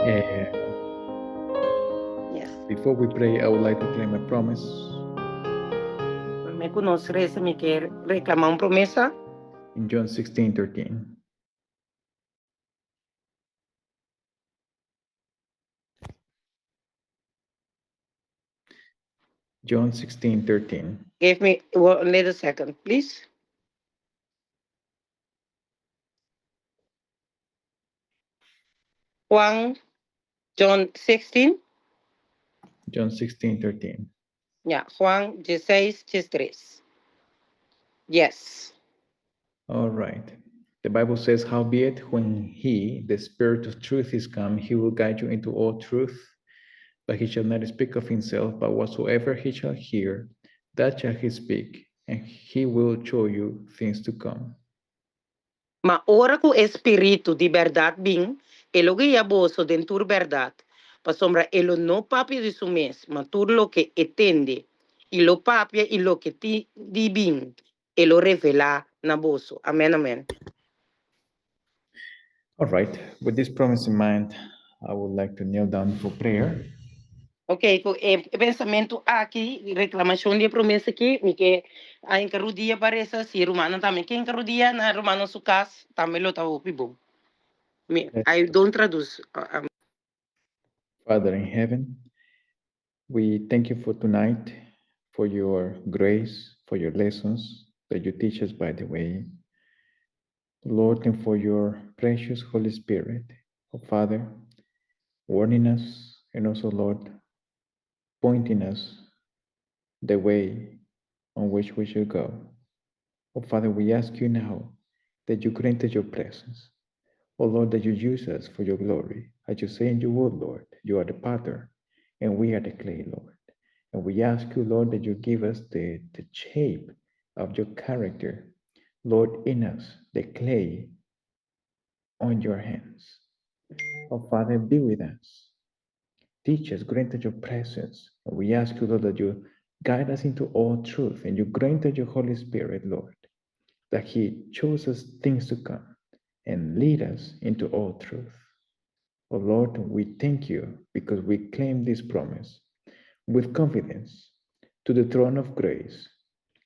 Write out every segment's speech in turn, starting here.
Eh, Yes. before we pray, I would like to claim a promise. Promé ku nos resa, mi ke reklamá un promesa. In John 16, 13. John 16, 13. Give me one little second, please. Juan, John 16. John 16, 13. Ja, Juan 16, 13. Yes. All right. The Bible says, Howbeit, when he, the Spirit of truth, is come, he will guide you into all truth. But he shall not speak of himself, but whatsoever he shall hear, that shall he speak, and he will show you things to come. Ma ora ku e Spiritu di bèrdat bin, e lo guia boso den tur bèrdat, pasobra e lo no papia di su mes, ma tur loke e tende, i lo papia i loke tin di bin, e lo revelá na boso. Amèn, amèn. All right. With this promise in mind, I would like to kneel down for prayer. Ok, ku e pensamentu aki, reklamashon di e promesa aki, mi ke a hinka rudia pa resa, si e rumannan tambe ke hinka rudia na rumannan su kas, tambe lo ta hopi bon. Mi, I don't tradus. Father in heaven, we thank you for tonight, for your grace, for your lessons that you teach us by the way. Lord, and for your precious Holy Spirit, oh Father, warning us and also, Lord, pointing us the way on which we should go. Oh Father, we ask you now that you grant us your presence. Oh Lord, that you use us for your glory. As you say in your word, Lord, you are the potter and we are the clay, Lord. And we ask you, Lord, that you give us the, the shape of your character, Lord, in us, the clay on your hands. Oh Father, be with us. Teach us, grant us your presence. And we ask you, Lord, that you guide us into all truth and you grant us your Holy Spirit, Lord, that He shows us things to come and lead us into all truth. Oh Lord, we thank you because we claim this promise with confidence to the throne of grace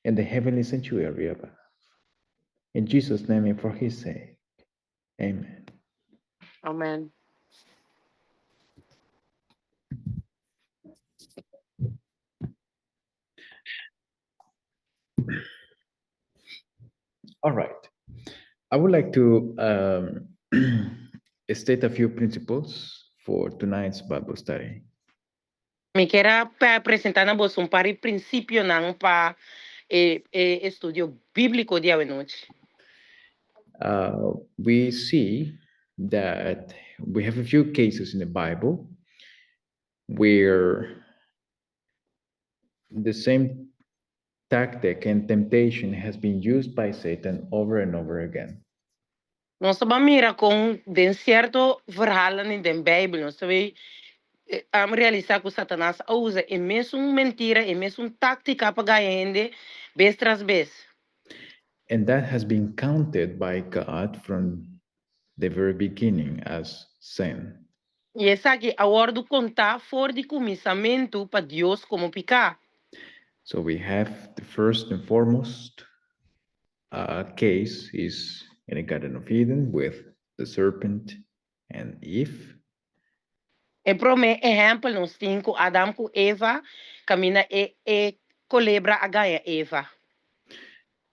and the heavenly sanctuary above. In Jesus' name and for his sake. Amen. Amen. All right. I would like to um, state a few principles for tonight's Bible study. Mi kier a presentá na boso un par di prinsipionan pa e e estudio bíbliko di awenochi. Uh, we see that we have a few cases in the Bible where the same tactic and temptation has been used by Satan over and over again. Nos ta ban mira kon den sierto verhalennan den Beibel nos ta bay realisá ku Satanas a usa e mesun mentira, e mesun táktika pa gaña hende bes tras bes. And that has been counted by God from the very beginning as sin. I esaki a wòrdu kontá for di kuminsamentu pa Dios komo piká. So we have the first and foremost uh, case is in the Garden of Eden with the serpent and Eve. E promé ehèmpel nos tin ku Adam ku Eva kaminda e e kolebra a gaña Eva.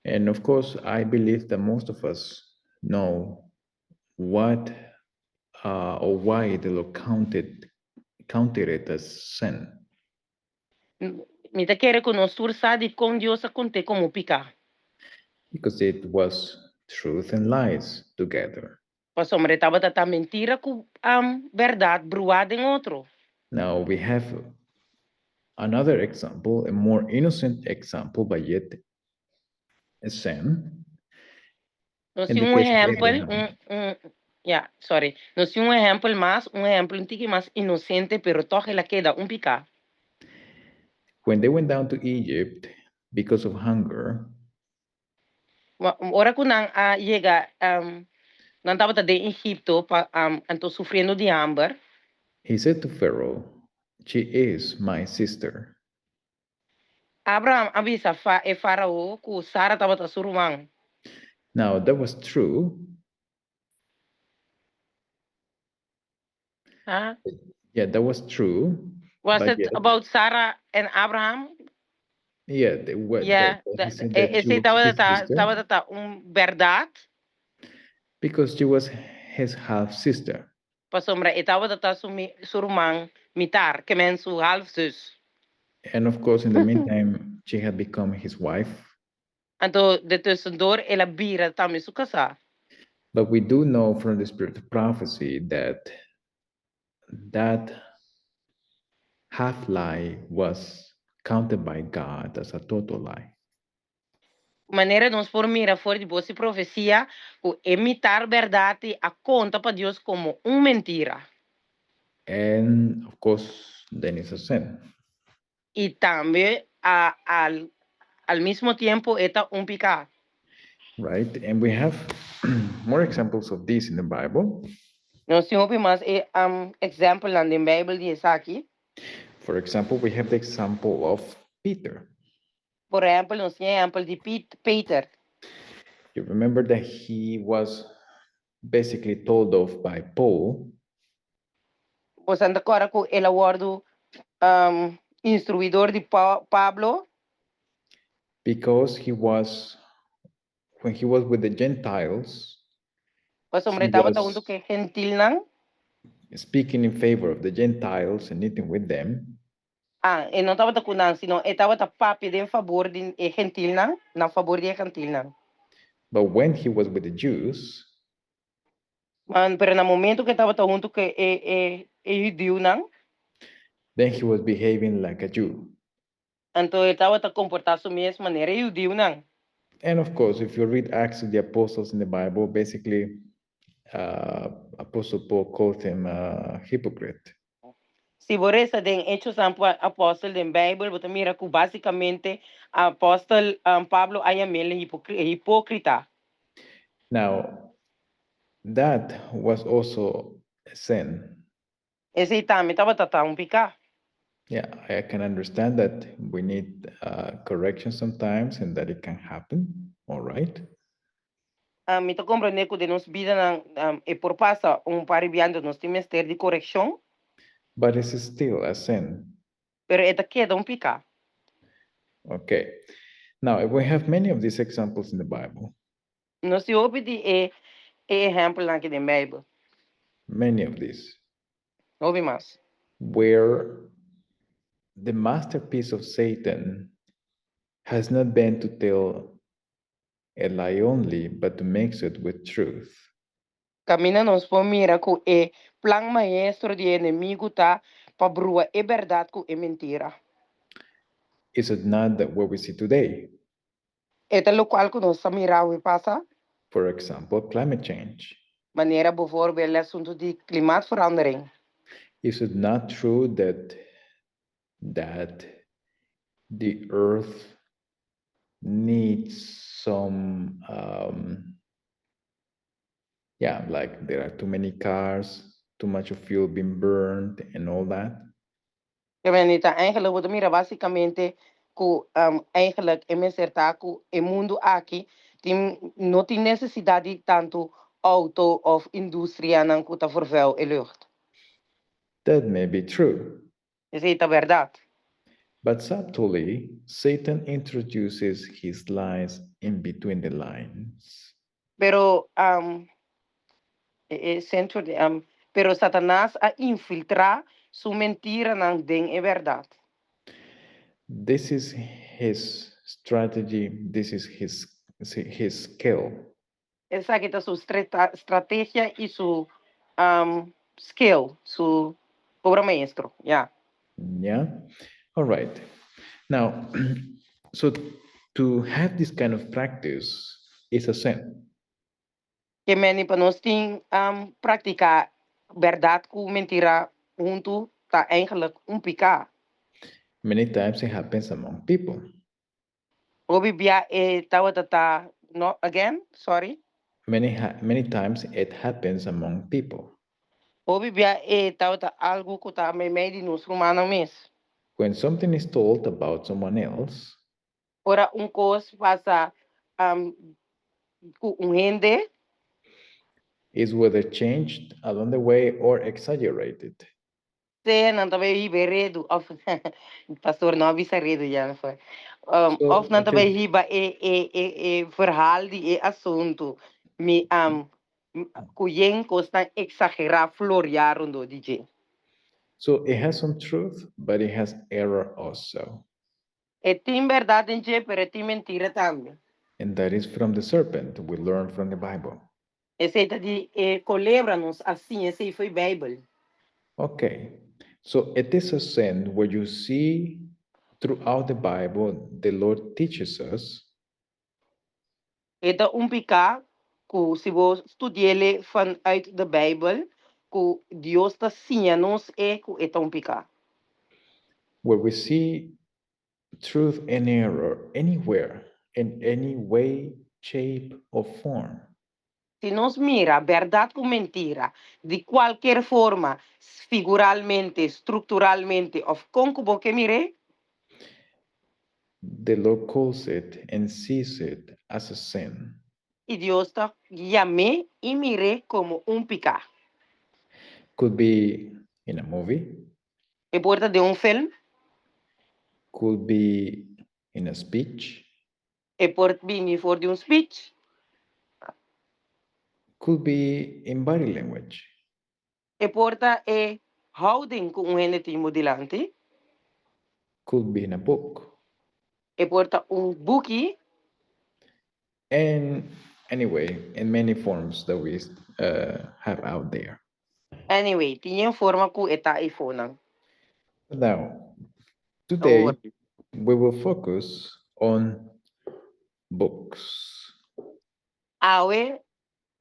And of course, I believe that most of us know what uh, or why the Lord counted counted it as sin. Mi ta kere ku nos tur sa dikon Dios a kont'é komo piká. Because it was truth and lies together. Pasobra e tabata ta mentira ku bèrdat bruá den otro. Now we have another example, a more innocent example, but yet a sin. Nos tin un ehèmpel, un, un, ya, sorry. Nos tin un ehèmpel mas, un ehèmpel un tiki mas inosente, pero tòg el a keda un piká. When they went down to Egypt because of hunger. Ora ku nan a yega, nan tabata den Egipto pa, anto sufriendo di hamber. He said to Pharaoh, "She is my sister." Abraham a bisa fa e farao ku Sara tabata su ruman. Now, that was true. Huh? Yeah, that was true. Was But it yet, about Sarah and Abraham? Yeah, they, what, Yeah, that, that he said that she esei was his tabata ta sister tabata ta un bèrdat, because she was his half sister. Pasobra e tabata ta su mi su ruman mitar, ke men su halfzus. And of course, in the meantime, she had become his wife. Anto de tussendoor el a bira tambe su kasá. But we do know from the spirit of prophecy that that half lie was counted by God as a total lie. Manera nos por mira for di bos di profesia ku e mitar bèrdat ei a konta pa Dios komo un mentira. And of course, then it's a sin. I tambe a al al mismo tiempo e ta un piká. Right? And we have more examples of this in the Bible. Nos tin hopi mas e ehèmpelnan den Beibel di esaki. For example, we have the example of Peter. Por ehèmpel, nos tin e ehèmpel di Pit Peter. You remember that he was basically told off by Paul Boso ta kòrda ku el a wòrdu instruí dor di Pa Pablo because he was, when he was with the Gentiles, pasobra he e tabata was huntu ku e gentilnan. Speaking in favor of the Gentiles and eating with them. Ah, e no tabata ku nan, sino e tabata papia den fabor di e gentilnan, na fabor di e gentilnan. But when he was with the Jews, Man, pero na momento ku e tabata huntu ku e e e hudiunan, then he was behaving like a Jew. Anto e tabata komportá su mes manera e hudiunan. And of course, if you read Acts of the Apostles in the Bible, basically, Apostle Paul called him a hypocrite. Si bo resa den Hechos Apòstel den Beibel, bo ta mira ku básikamente Apòstel Pablo a yam'é hipókrita. Now, that was also a sin. Esei tambe tabata ta un piká. Yeah, I can understand that we need correction sometimes and that it can happen. All right. Mi ta komprendé ku den nos bidanan e por pasa un par di biaha nos tin mester di korekshon. But it's still a sin. Pero e ta keda un piká. Okay. Now, we have many of these examples in the Bible. Nos tin hopi di e e ehèmpelnan aki den Beibel. Many of these. Hopi mas. Where the masterpiece of Satan has not been to tell a lie only, but to mix it with truth. Kaminda nos por mira ku e plan maestro di enemigu ta pa brua e bèrdat ku e mentira. Is it not that what we see today? E ta lokual ku nos ta mira awe pasa? For example, climate change. Manera bijvoorbeeld e asuntu di klimaatverandering. Is it not true that the earth needs some, yeah, like there are too many cars, too much of fuel being burned and all that? Ke men ta eigenlijk bo ta mira básikamente ku eigenlijk e mester ta ku e mundu aki tin no tin nesesidat di tantu outo òf industrianan ku ta vervuil e lucht. That may be true. Esei ta bèrdat. But subtly, Satan introduces his lies in between the lines. Pero e sentro di pero Satanas a infiltrá su mentiranan den e bèrdat. This is his strategy, this is his skill. Esaki ta su strategia i su skill, su obra maestro, ja. Yeah. All right. Now, so to have this kind of practice is a sin. Ke men pa nos tin praktiká bèrdat ku mentira huntu ta eigenlijk un piká. Many times it happens among people. Hopi bia e tabata ta no again, sorry. Many times it happens among people. Hopi bia e tabata algu ku ta meimei di nos rumannan mes. When something is told about someone else, Ora un kos pasa ku un hende, is whether changed along the way or exaggerated. Sea nan ta bai hiba e redu òf pastor no a bisa redu ya for. So Òf nan ta it bai is hiba e verhaal di e asuntu mi ku yen kosnan eksagerá floriá rondó di dje. So it has some truth, but it has error also. E tin bèrdat den dje, pero e tin mentira tambe. And that is from the serpent we learn from the Bible. Esei ta di e kolebra, nos a siña esei fo'i Beibel. Okay, so it is a sin where you see throughout the Bible the Lord teaches us E ta un piká ku si bo studi'ele vanuit de Beibel, ku Dios ta siña nos e ku e ta un piká. Where we see truth and error anywhere, in any way, shape, or form, Si nos mira bèrdat ku mentira di kualker forma, figuralmente, strukturalmente òf kon ku bo ke mir'é, the Lord calls it and sees it as a sin. I Dios ta yam'é i mir'é komo un piká. Could be in a movie, E por ta den un film, could be in a speech, e por bini for di un speech, could be in body language, e por ta e houding ku un hende tin bo dilanti, could be in a book. E por ta un buki. And anyway, in many forms that we have out there. Anyway, tin yen forma ku e ta eifonan. Now, today Awor, we will focus on books. Awe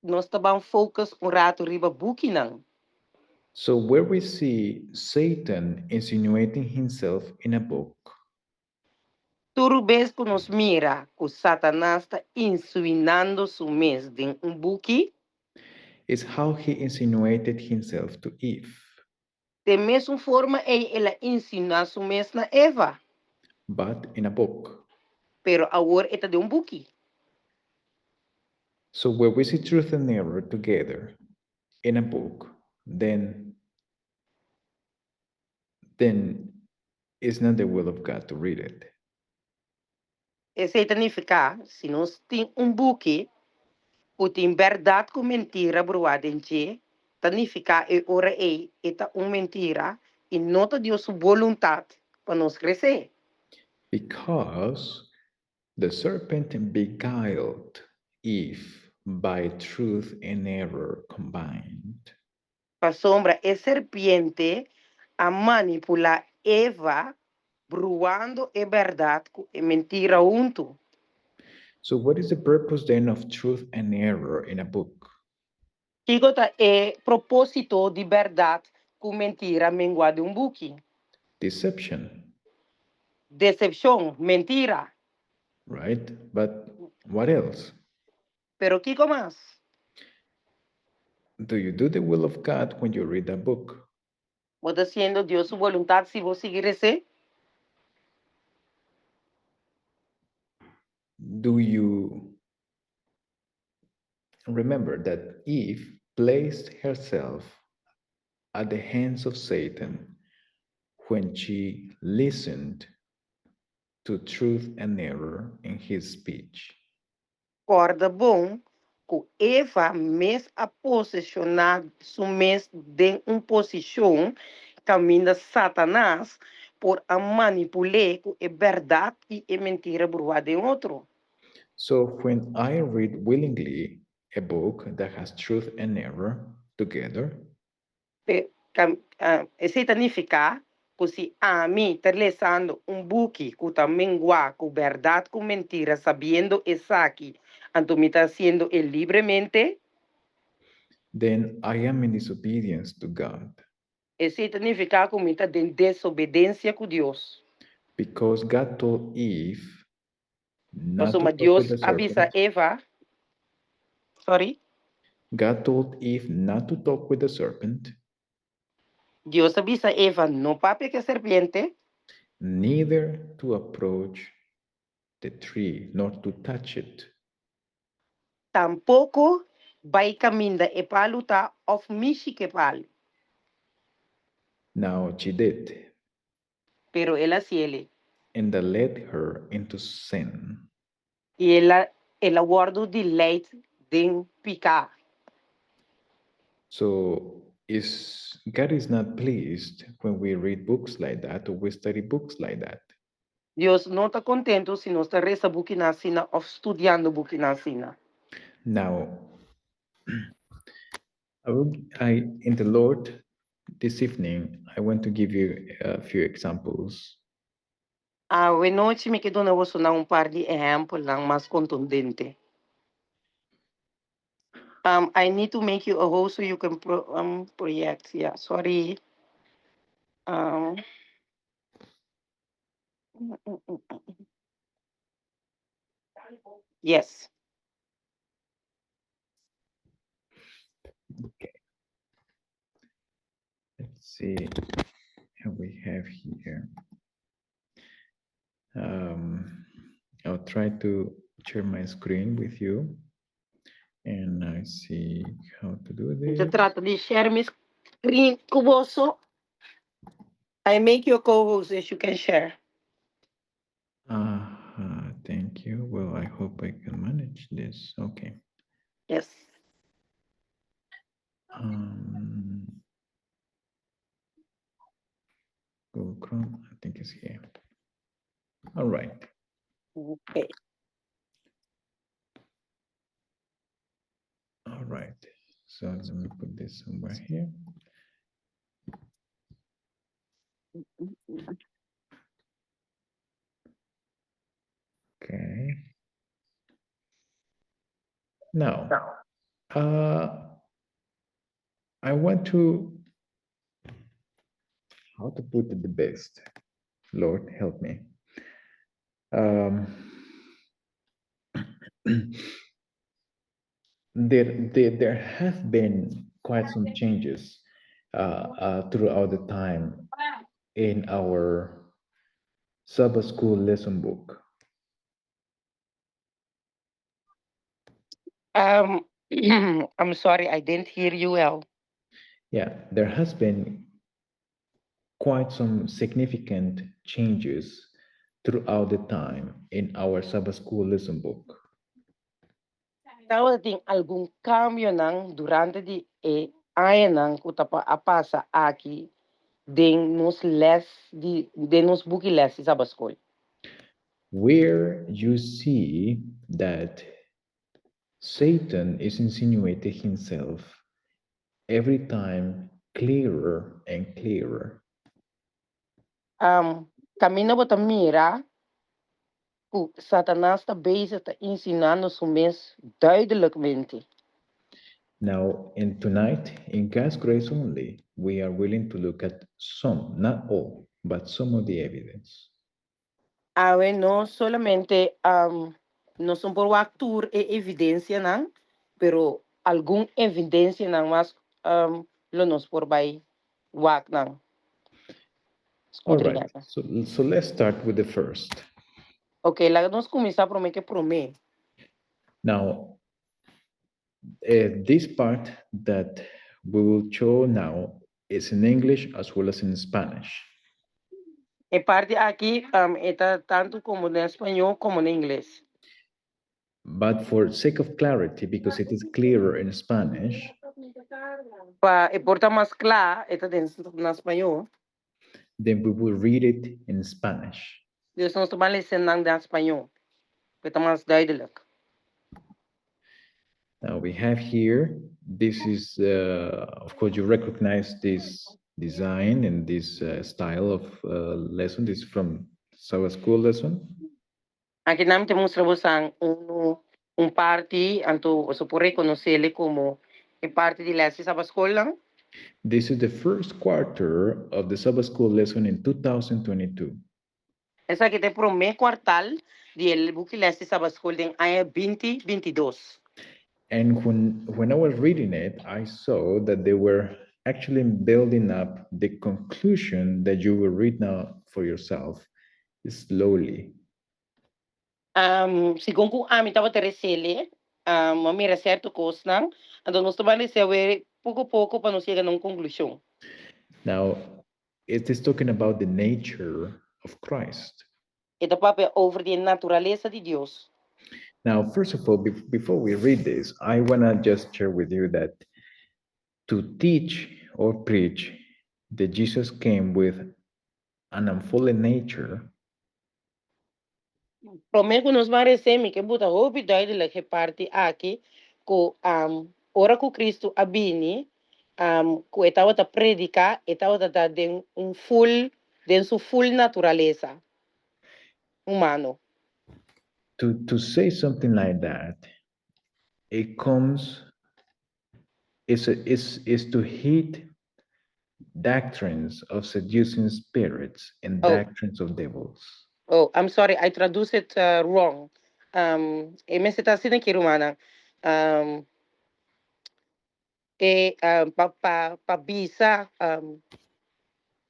nos ta ban focus un ratu riba bukinan. So, where we see Satan insinuating himself in a book, Tur bes ku nos mira ku Satanas ta insinuando su mes den un buki, is how he insinuated himself to Eve, den mesun forma ei el a insinuá su mes na Eva, but in a book. Pero awor e ta den un buki. So, where we see truth and error together in a book, then it's not the will of God to read it. Esei ta nifiká, si nos tin un buki ku tin bèrdat ku mentira bruá den dje, ta nifiká e ora ei e ta un mentira i no ta Dios su boluntat pa nos les'é. Because the serpent beguiled Eve by truth and error combined. Pasobra e serpiente a manipulá Eva bruando e bèrdat ku e mentira huntu. So, what is the purpose then of truth and error in a book? Kiko ta e propósito di bèrdat ku mentira menguá den un buki? Deception, Desepshon, mentira. Right? But what else? Pero kiko mas? Do you do the will of God when you read a book? Bo ta hasiendo Dios su boluntat si bo sigui les'é? Do you remember that Eve placed herself at the hands of Satan when she listened to truth and error in his speech? Kòrda bon ku Eva mes a posishoná su mes den un posishon kaminda Satanas por a manipul'é ku e bèrdat i e mentira bruá den otro. So when I read willingly a book that has truth and error together, Esei ta nifiká ku si ami ta lesando un buki ku ta menguá ku bèrdat ku mentira sabiendo esaki, anto mi ta hasiendo e libremente, then I am in disobedience to God. Esei ta nifiká ku mi ta den desobedensia ku Dios. Because God told Eve not to Pasobra talk with Dios the a bisa serpent. Eva, sorry. God told Eve not to talk with the serpent. Dios a bisa Eva no papia ku e serpiente. Neither to approach the tree, nor to touch it. Tampoko bai kaminda e palu ta òf mishi ku e palu. Now she did. Pero el a hasié. And that led her into sin. I el a el a wòrdu di leid den piká. So is God is not pleased when we read books like that or we study books like that. Dios no ta kontentu si nos ta lesa bukinan asina òf studiando bukinan asina. Now, I in the Lord this evening, I want to give you a few examples. Awe nochi mi ke duna boso un par di ehèmpelnan mas kontundente. I need to make you a host so you can project. Yeah, sorry. Yes. Okay. Let's see how we have here. I'll try to share my screen with you and I see how to do Mi ta this. trata di share mi screen ku boso. I make you a co-host as you can share. Thank you. Well, I hope I can manage this. Okay. Yes. Google Chrome, I think it's here. All right. Okay. All right. So let me put this somewhere here. Okay. Now, I want to, how to put it the best. Lord, help me. There have been quite some changes throughout the time in our Sabbath School lesson book. I'm sorry, I didn't hear you well. Yeah, there has been quite some significant changes throughout the time in our Sabbath School lesson book. Tabatin algun kambionan durante di e añanan ku a pasa aki den nos les di den nos buki les di Sabbath School. Where you see that Satan is insinuating himself every time clearer and clearer. Kaminda bo ta mira ku Satanas ta bezig ta insinuando su mes duidelijkmente. Now, in tonight, in God's grace only, we are willing to look at some, not all, but some of the evidence. Awe no solamente nos no por wak tur e evidensianan, pero algun evidensianan mas lo nos por bai wak nan. All right. So let's start with the first. Ok, laga nos kuminsá promé ku promé. Now, this part that we will show now is in English as well as in Spanish. E parti aki ta tantu komo na spañó komo na ingles. But for sake of clarity, because it is clearer in Spanish, Pa e por ta mas kla, e ta na spañó. Then we will read it in Spanish. Dus nos ta bai lesa na spañó. E ta mas duidelijk. Now we have here, this is, of course, you recognize this design and this style of lesson. This is from Sabbath School lesson. Aki nan ta mustra boso un parti, anto bo por rekonosé komo e parti di les di Sabbath School, no? This is the first quarter of the Sabbath School lesson in 2022. Esaki ta e promé kwartal di e buki les di Sabbath School den aña 2022. And when I was reading it, I saw that there were actually building up the conclusion that you will read now for yourself slowly. Segun ku ami tabata les'é, m'a mira sierto kosnan, anto nos ta bai les'é poko poko pa nos yega na un konklushon. Now, it is talking about the nature of Christ. E ta papia over di naturalesa di Dios. Now, first of all, before we read this, I want to just share with you that to teach or preach that Jesus came with an unfallen nature Promé ku nos bai lesa, mi ke buta hopi duidelijk e parti aki, ku ora ku Kristu a bini, ku e tabata prediká, e tabata den un full, den su full naturalesa humano. To say something like that, it comes is to hit doctrines of seducing spirits and doctrines of devils. Oh, I'm sorry, I traduce it wrong. E mester ta asina aki, rumannan. E pa bisa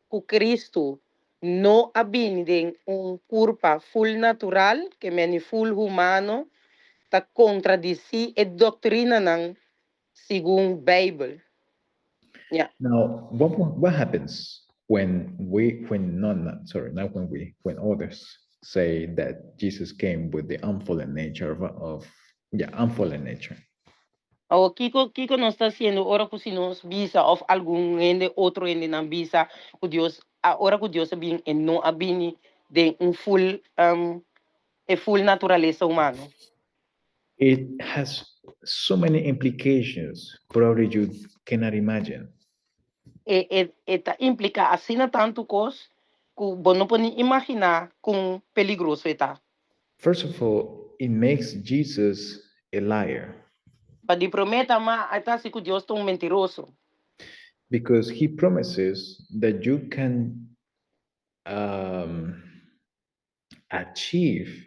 ku Kristu no a bini den un kurpa full natural, ke men full humano, ta kontradisí e doktrinanan segun Beibel. Yeah. Now, what happens when we, when not, not sorry, not when we, when others say that Jesus came with the unfallen nature of, yeah, unfallen nature? O kiko nos ta hasiendo ora ku si nos bisa òf algun hende, otro hendenan bisa ku Dios a ora ku Dios a bini e no a bini den un full e full naturalesa humano? It has so many implications, probably you cannot imagine. E ta impliká asina tantu kos ku bo no por imaginá kon peligroso e ta. First of all, it makes Jesus a liar Pa di promé ta e ta hasi ku Dios ta un mentiroso. Because he promises that you can achieve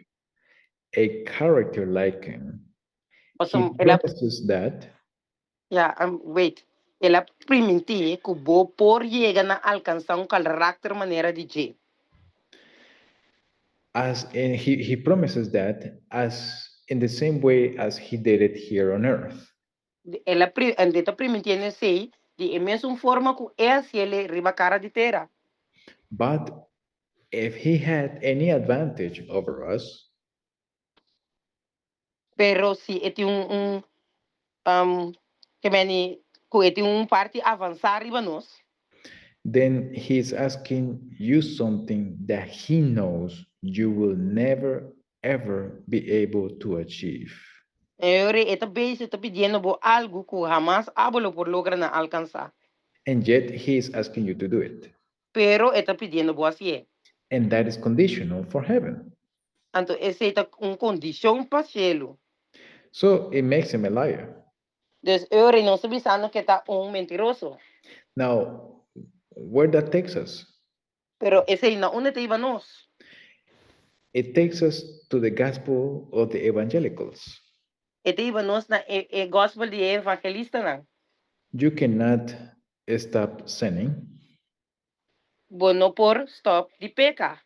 a character like him. He Awesome. El a, promises that Yeah, wait. El a primintí ku bo por yega na alkansá un karakter manera di dje. As and he promises that as in the same way as he did it here on earth. El a e ta primintí esei di e mesun forma ku el a hasié riba kara di tera. But if he had any advantage over us, Pero si e tin un ke men ku e tin un parti avansá riba nos, then he's asking you something that he knows you will never ever be able to achieve. E ta bezig ta pidiendo bo algu ku hamas abo lo por logra na alkansá. And yet he is asking you to do it. Pero e ta pidiendo bo hasié. And that is conditional for heaven. Anto esei ta un kondishon pa shelu. So it makes him a liar. Dus ora nos ta bisando ku e ta un mentiroso. Now, where that takes us? Pero esei na unda ta hiba nos? It takes us to the gospel of the evangelicals. E ta hiba nos na e gospel di evangelistanan. You cannot stop sinning Bo no por stòp di peka.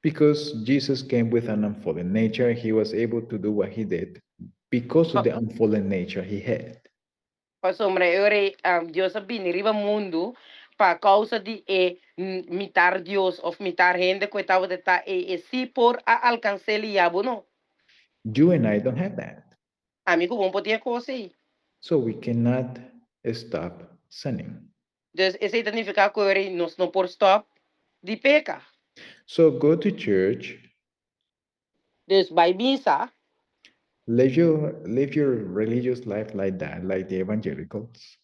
Because Jesus came with an unfallen nature. He was able to do what he did because of the unfallen nature he had. Pasobra ora Dios a bini riba mundu pa kousa di e mitar Dios òf mitar hende ku e tabata e si por a alkans'é i abo no. You and I don't have that. Ami ku bo no por tin e kos ei. So we cannot stop sinning. Dus esei ta nifiká ku nos no por stòp di peka. So go to church, Dus bai misa, live your religious life like that, like the evangelicals,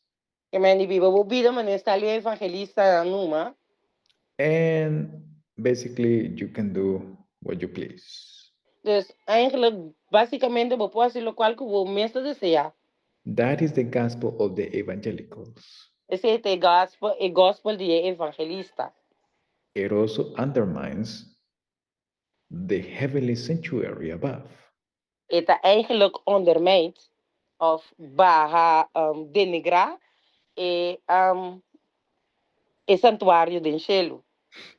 ke men biba bo bida manera style evangelista numa. And basically you can do what you please. Dus eigenlijk, básikamente, bo por hasi loke ku bo mes deseá. That is the gospel of the evangelicals. Esei ta e gospel di evangelista. It also undermines the heavenly sanctuary above. E ta eigenlijk ondermijnt òf baha denigrá e santuario den shelu.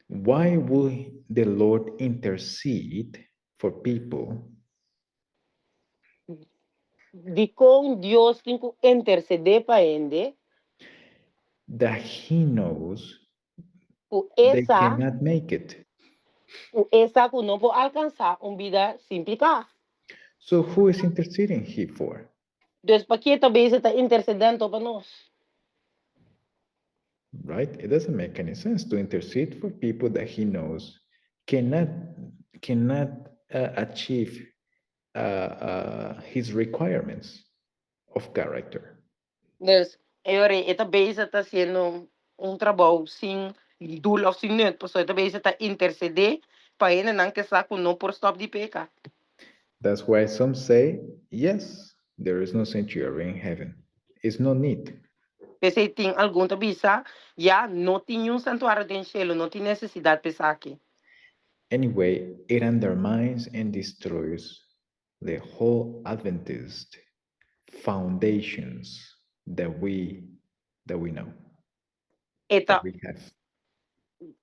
Why will the Lord intercede for people Dikon Dios tin ku intersedé pa hende that He knows ku they e sa cannot make it? Ku e sa ku no por alkansá un bida sin piká? So who is interceding He for? Dus pa ken ta bezig ta intersedendo pa nos? Right? It doesn't make any sense to intercede for people that He knows cannot achieve His requirements of character. Dus, e ta bezig ta hasiendo un trabou sin doel òf sin nut, pasobra e ta bezig ta intersedé pa hendenan ku sa ku no por stòp di peka. That's why some say, yes, there is no sanctuary in heaven. It's no need. P'esei tin algun ta bisa, ya no tin un santuario den shelu, no tin nesesidat pa esaki. Anyway, it undermines and destroys the whole Adventist foundations that we know, E ta that we have.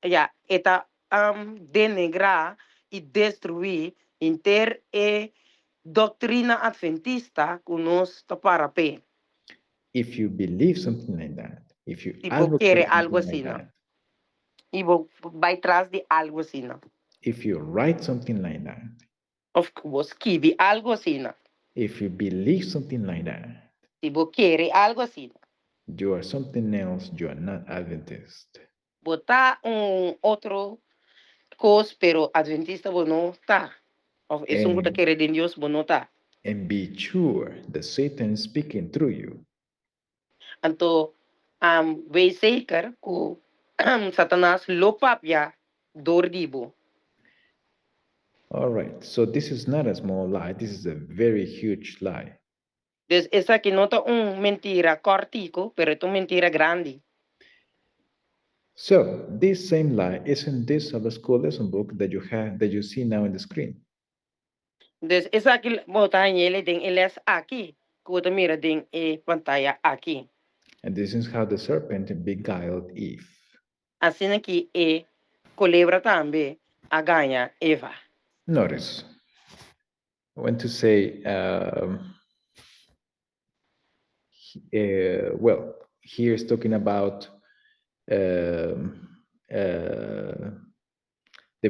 Ya, e ta denigrá i destruí henter e doktrina atventista ku nos ta para p'e. If you believe something like that, if you Si bo kere advocate algu something like asina, that, i bo bai tras di algu asina, if you write something like that, òf bo skibi algu asina, if you believe something like that, si bo kere algu asina, you are something else, you are not Adventist. Bo ta un otro kos, pero atventista bo no ta. Òf esun ku ta kere den Dios bo no ta. And be sure that Satan is speaking through you. Anto, wees zeker ku Satanas lo papia dor di bo. All right, so this is not a small lie, this is a very huge lie. Dus esaki no ta un mentira kòrtiku, pero ta un mentira grandi. So this same lie is in this Sabbath School lesson book that you have, that you see now in the screen. Dus esaki bo ta hañ'é den e les aki, ku bo ta mira den e pantaya aki. And this is how the serpent beguiled Eve. Asina aki e kolebra tambe a gaña Eva. Notice, I want to say, well, here is talking about the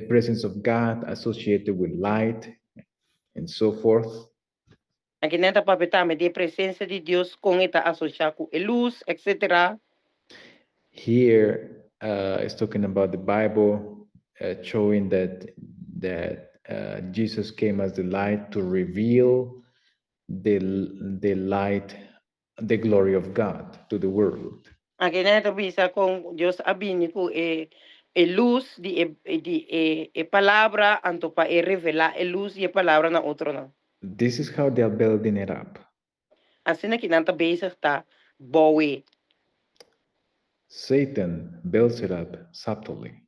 presence of God associated with light and so forth. Aki nan ta papia tambe di presensia di Dios kon e ta asosiá ku lus, etc. Here is talking about the Bible showing that Jesus came as the light to reveal the light, the glory of God to the world. Aki nan ta bisa kon Dios a bini ku e lus di e palabra, anto pa e revelá e lus i e palabra na otronan. This is how they are building it up. Asina aki nan ta bezig ta bouw. Satan builds it up subtly.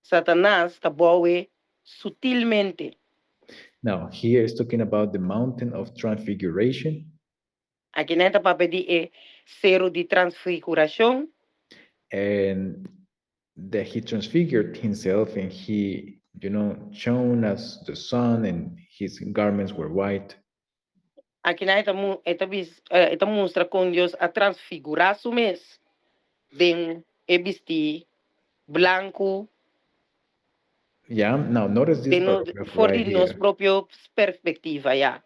Satanas ta bouw sutilmente. Now, here is talking about the mountain of transfiguration. Aki nan ta papia di e seru di transfigurashon. And that he transfigured himself and he shone as the sun and his garments were white. Aki nan e ta mustra kon Dios a transfigurá su mes den e bistí blanku. Yeah, now notice this Den no, paragraph for right di nos here. propio perspektiva, ya.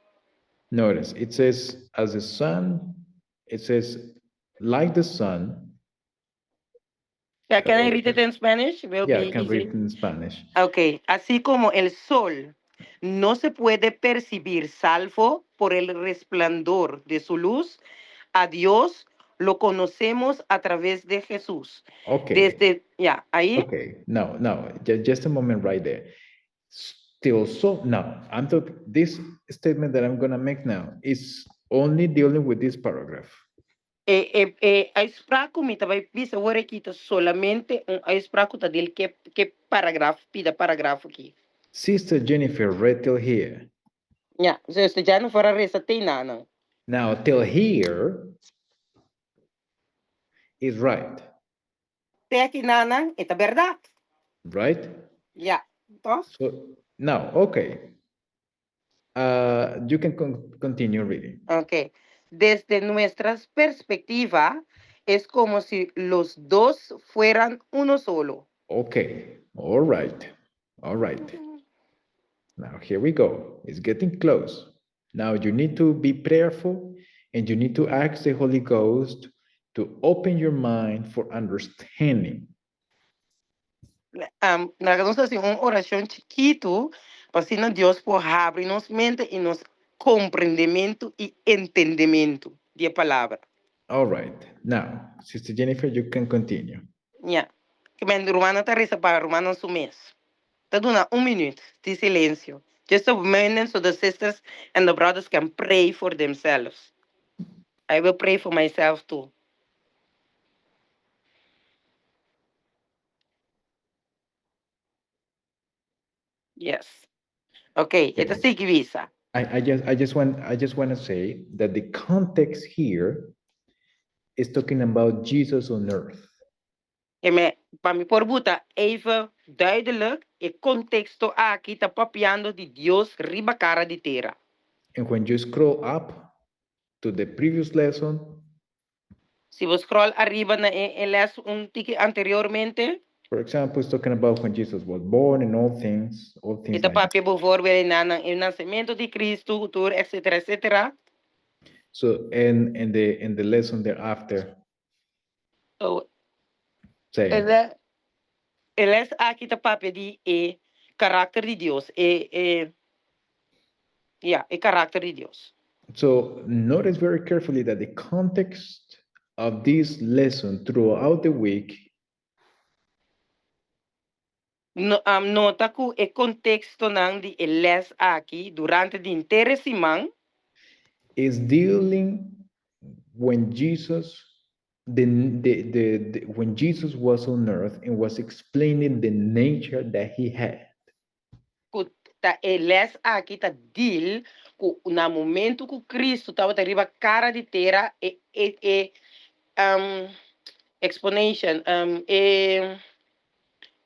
Notice it says, as the sun, it says, like the sun. Yeah, can I read it in Spanish? Will Yeah, be I can easy. Read it in Spanish. Ok, así como el sol no se puede percibir salvo por el resplandor de su luz, a Dios lo conocemos a través de Jesús. Okay. Desde, ya, ahí. Okay, no, just a moment right there. Still, so now I'm talking. This statement that I'm gonna make now is only dealing with this paragraph. E uitspraak ku mi ta bai bisa awor aki ta solamente un uitspraak ku ta deal ku e paragraf, pida paragraf aki. Sister Jennifer read till here. Ja, Zuster Jennifer a lesa te einan. Now, till here, is right. Te akinan e ta bèrdat. Right? Ja, toch? So now, okay. You can continue reading. Ok. Desde nuestra perspectiva, es como si los dos fueran uno solo. Okay. All right. All right. Now, here we go. It's getting close. Now, you need to be prayerful and you need to ask the Holy Ghost to open your mind for understanding. Laga nos hasi un orashon chikitu, pa asina Dios por habri nos mente i nos komprendementu i entendementu di e palabra. All right. Now, Sister Jennifer, you can continue. Ja. Ke men rumannan ta resa pa rumannan su mes. Ta duna un minüt di silensio. Just a minute so the sisters and the brothers can pray for themselves. I will pray for myself too. Yes. Ok, e ta sigui bisa. I just want to say that the context here is talking about Jesus on earth. Ke men, pa mi por buta even duidelijk, e konteksto aki ta papiando di Dios riba kara di tera. And when you scroll up to the previous lesson, Si bo scroll ariba na e les un tiki anteriormente, for example, it's talking about when Jesus was born and all things e ta like that. papia bijvoorbeeld na e nasementu di Kristu, tur, etc., etc. So, and in the lesson thereafter, So, same. E les aki ta papia di e karakter di Dios, ja, e karakter di Dios. So notice very carefully that the context of this lesson throughout the week No, nota ku e kontekstonan di e les aki durante di henter siman is dealing when Jesus was on earth and was explaining the nature that he had. Ku ta e les aki ta deal ku na momento ku Kristu tabata riba kara di tera e explanation,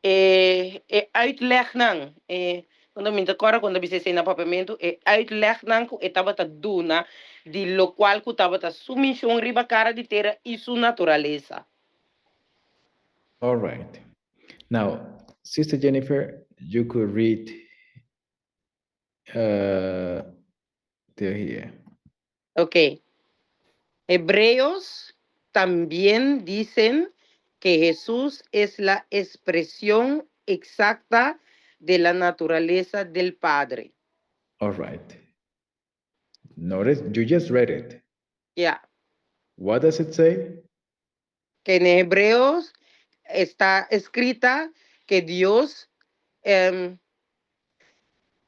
e uitlegnan kuando mi ta kuando bisa na papiamentu, e uitlegnan ku e tabata duna di lokual ku tabata su mishon riba kara di tera i su naturalesa. All right. Now, Sister Jennifer, you could read till here. Ok. Hebreos también dicen que Jesús es la expresión exacta de la naturaleza del Padre. All right. Notice you just read it. Ya. What does it say? Que en Hebreos está escrita que Dios,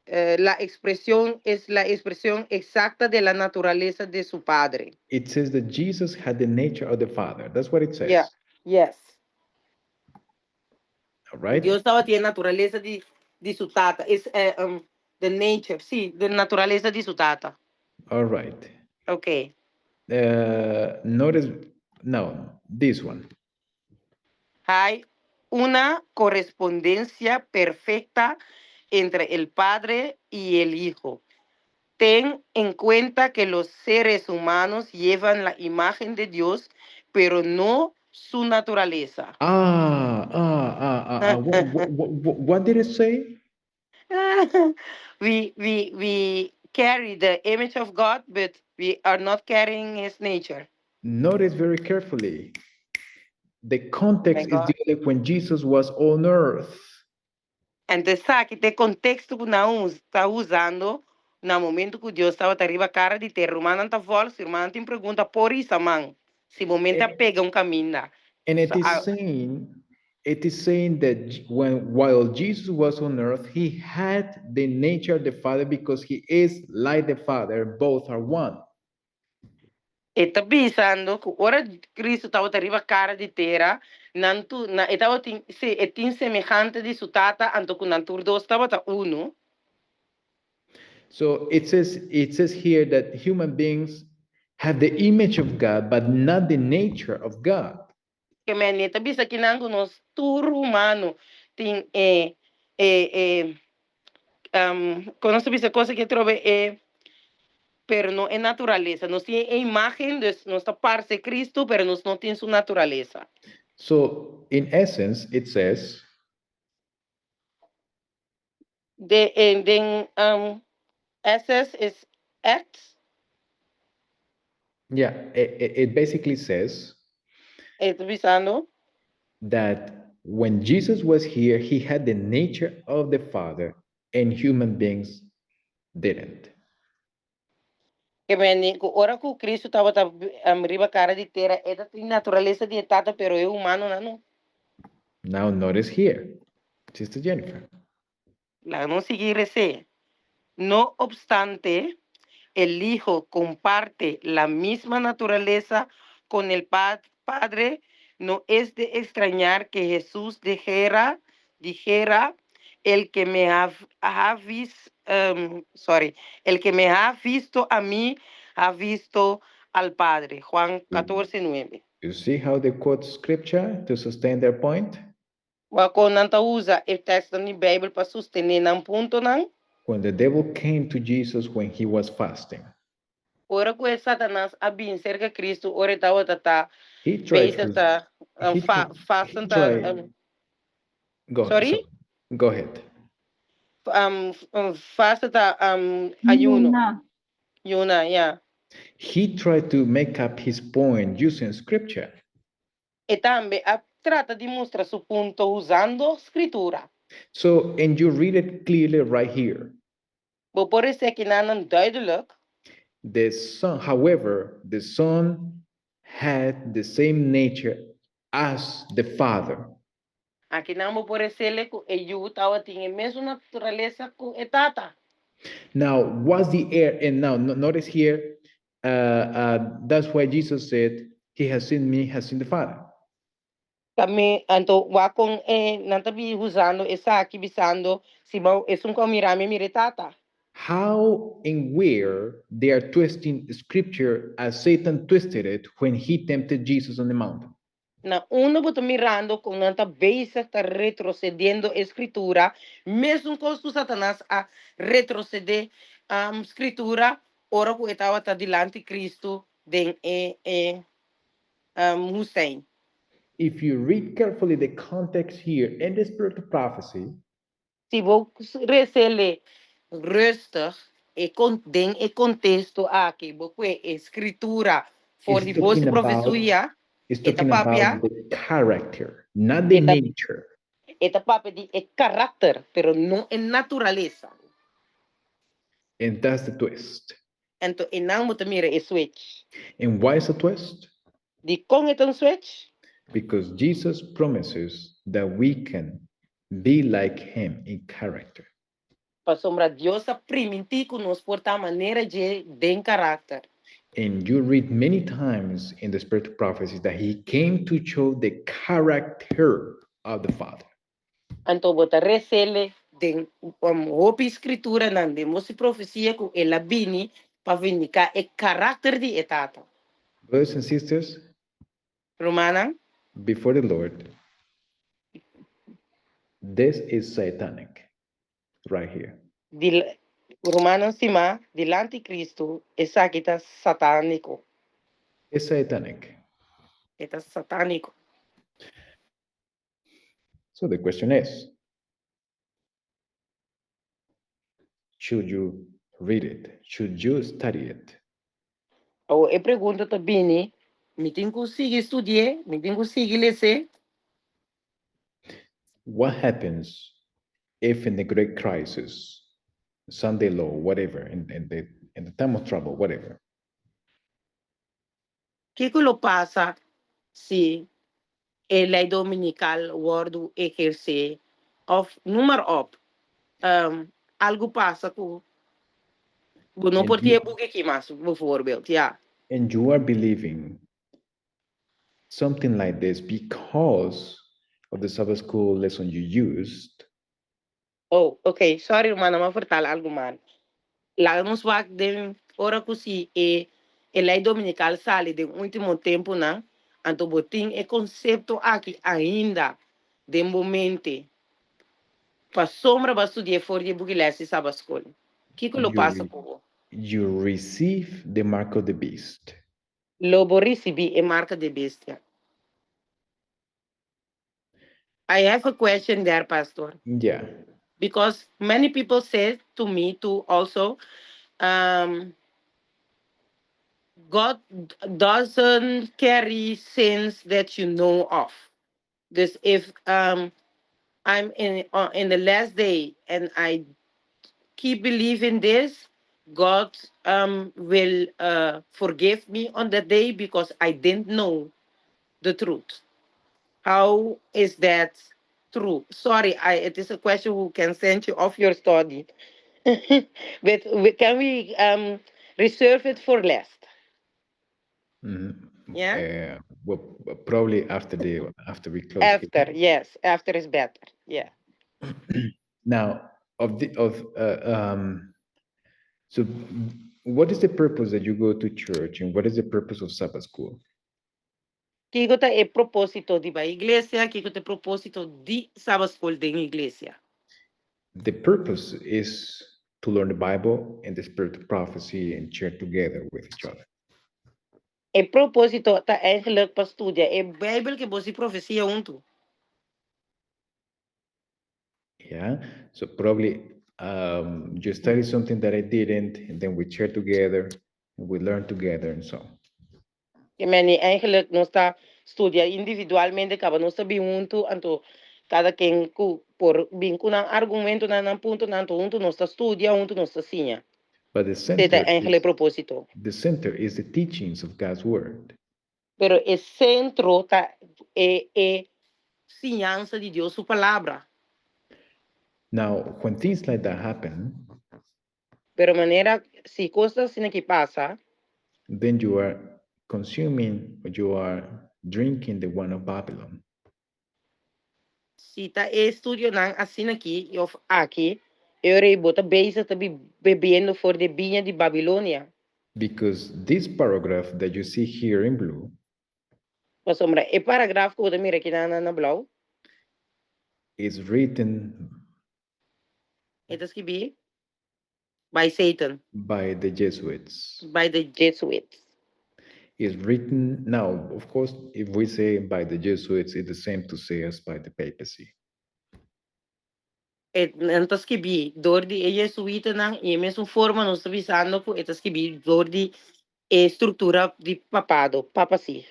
la expresión es la expresión exacta de la naturaleza de su Padre. It says that Jesus had the nature of the Father. That's what it says. Yeah. Yes. All right. Dios tabatin naturalesa di su tata. Is the nature, sí, the naturalesa di su tata. All right. Ok. Notice now this one. Hay una correspondencia perfecta entre el Padre y el Hijo. Ten en cuenta que los seres humanos llevan la imagen de Dios, pero no su naturaleza. Ah. What did it say? We carry the image of God, but we are not carrying his nature. Notice very carefully. The context is God. dealing when Jesus was on earth. Anto esaki ta e konteksto ku nan ta usando na momento ku Dios tabata riba kara di tera. Rumannan ta volg, si rumannan tin pregunta, por hisa man. Si momento pega un kaminda. And it So is saying that when while Jesus was on earth, he had the nature of the Father because he is like the Father, both are one. E ta bisando ku ora Kristu tabata riba kara di tera, nan tu na e tabatin si e tin semehante di su tata, anto ku nan tur dos tabata uno. So it says here that human beings have the image of God, but not the nature of God. Ke men e ta bisa kinan ku nos tur humano tin e e e kon nos ta bisa kos aki atrobe e pero no e naturalesa. Nos tin e imagen, dus nos ta parse Cristo, pero nos no tin su naturalesa. So, in essence, it says De den essence is echt. Yeah, it basically says E ta bisando that when Jesus was here, he had the nature of the Father and human beings didn't. Ke men ku ora ku Cristo tabata riba kara di tera, e ta tin naturalesa di e Tata, pero e humanonan no. Now notice here, Sister Jennifer. Laga nos sigui res'é. No obstante, el Hijo comparte la misma naturaleza con el Padre, no es de extrañar que Jesús dijera, dijera, el que me ha, ha vis, sorry, el que me ha visto a mí, ha visto al Padre. Juan 14, 9. You see how they quote scripture to sustain their point? Wak kon nan ta usa e tekstnan di Beibel pa sostené nan puntonan. When the devil came to Jesus when he was fasting. Ora ku e Satanas a bin serka Kristu ora e tabata ta He tried bezig to ta he fa he fasten ta tried Go sorry? sorry, go ahead. Fasten ta ayuno. Yuna. Yuna, ya. He tried to make up his point using scripture. E tambe a trata di mustra su punto usando Scritura. So, and you read it clearly right here. Bo por esei akinanan duidelijk. The Son, however, the Son had the same nature as the Father. Akinan bo por esele ku e Yu tabatin e mesun naturalesa ku e Tata. Now, what's the air? And now, notice here, that's why Jesus said, He has seen me, has seen the Father. Ta mi, anto wak kon e nan ta bi usando esaki, bisando, Si bo esun ku a mira mi, a mira e Tata. How and where they are twisting scripture as Satan twisted it when he tempted Jesus on the mountain. Na unda bo ta mirando kon nan ta bezig ta retrocediendo e Scritura, mesun kos ku Satanas a retrocede Scritura ora ku e tabata dilanti Cristo den e e woestijn. If you read carefully the context here in the spirit of prophecy, Si bo resele rustig e con den e contexto aki, bo kue e scritura for it's di bos talking about profesuia, it's e ta talking papia, about the character, not the e ta nature. e ta papia di e karakter, pero no e naturalesa. And that's the twist. Anto einan bo ta mira e switch. And why is a twist? Dikon e ta un switch? Because Jesus promises that we can be like him in character. Pasobra Dios a primintí ku nos por ta manera dje den karakter. And you read many times in the spirit of prophecy that he came to show the character of the Father. Anto bo ta resele den hopi skrituranan den boso profesia ku el a bini pa vindiká e karakter di e Tata. Brothers and sisters, Rumannan, before the Lord, this is satanic right here. Di, rumannan stimá, dilanti Kristu, esaki ta satániko. It's satanic. E ta satániko. So the question is, should you read it? Should you study it? Awor e pregunta ta bini, Mi tin ku sigui studi'é? Mi tin ku sigui les'é? What happens if in the great crisis, Sunday law, whatever, in the time of trouble, whatever, Kiko lo pasa si e lei dominikal wòrdu ehersé òf noem maar op, algu pasa ku bo no and por tin e you buki aki mas, bijvoorbeeld, ya. And you are believing something like this because of the Sabbath school lesson you used, Oh, ok, sorry rumannan, mi a vertala algu mal. Laga nos wak den ora ku si e e lei dominikal sali den ultimo tempunan, Anto bo tin e konsepto aki ainda den bo mente pasobra bo a studi'é for di e buki lès di Sabat Skol. Kiko lo You pasa re ku bo? you receive the mark of the beast. Lo bo risibí e marka di e bestia. I have a question there, Pastor. Yeah. Because many people say to me too also, God doesn't carry sins that you know of. Dus if I'm in the last day and I keep believing this, God will forgive me on that day because I didn't know the truth. How is that true? Sorry, it is a question who can send you off your study. But can we reserve it for last? Yeah? Well, probably after we close. After, yes, after is better. Yeah. Now, of the of so what is the purpose that you go to church, and what is the purpose of Sabbath school? Kiko ta e propósito di bai iglesia, kiko ta e propósito di Sabbat School den iglesia? The purpose is to learn the Bible and the spirit of prophecy and share together with each other. E propósito ta eigenlijk pa studia e Bijbel ku e bos di profesia huntu. Yeah. So probably you study something that I didn't, and then we share together and we learn together and so. Ke men eigenlijk nos ta studia individualmente, kaba nos ta bin huntu, anto kada ken ku por bin ku nan argumento nan nan punto nan anto huntu nos ta studia, huntu nos ta siña. But the Esei ta center eigenlijk is e propósito. The center is the teachings of God's word. Pero e sentro ta e siñansa di Dios su palabra. Now, when things like that happen, Pero manera si kos asina aki pasa, then you are consuming or you are drinking the wine of Babylon. Si ta e estudionan asina aki òf aki, e ora ei bo ta bezig ta bebiendo for di e biña di Babilonia. Because this paragraph that you see here in blue Pasobra e paragraf ku bo ta mira aki na blou is written e ta skibí by Satan. By the Jesuits. By the Jesuits. Is written now, of course, if we say by the Jesuits, it's the same to say as by the papacy. E nan ta skibí dor di e jesuitanan i e mesun forma nos ta bisando ku e ta skibí dor di e struktura di papado, papacy.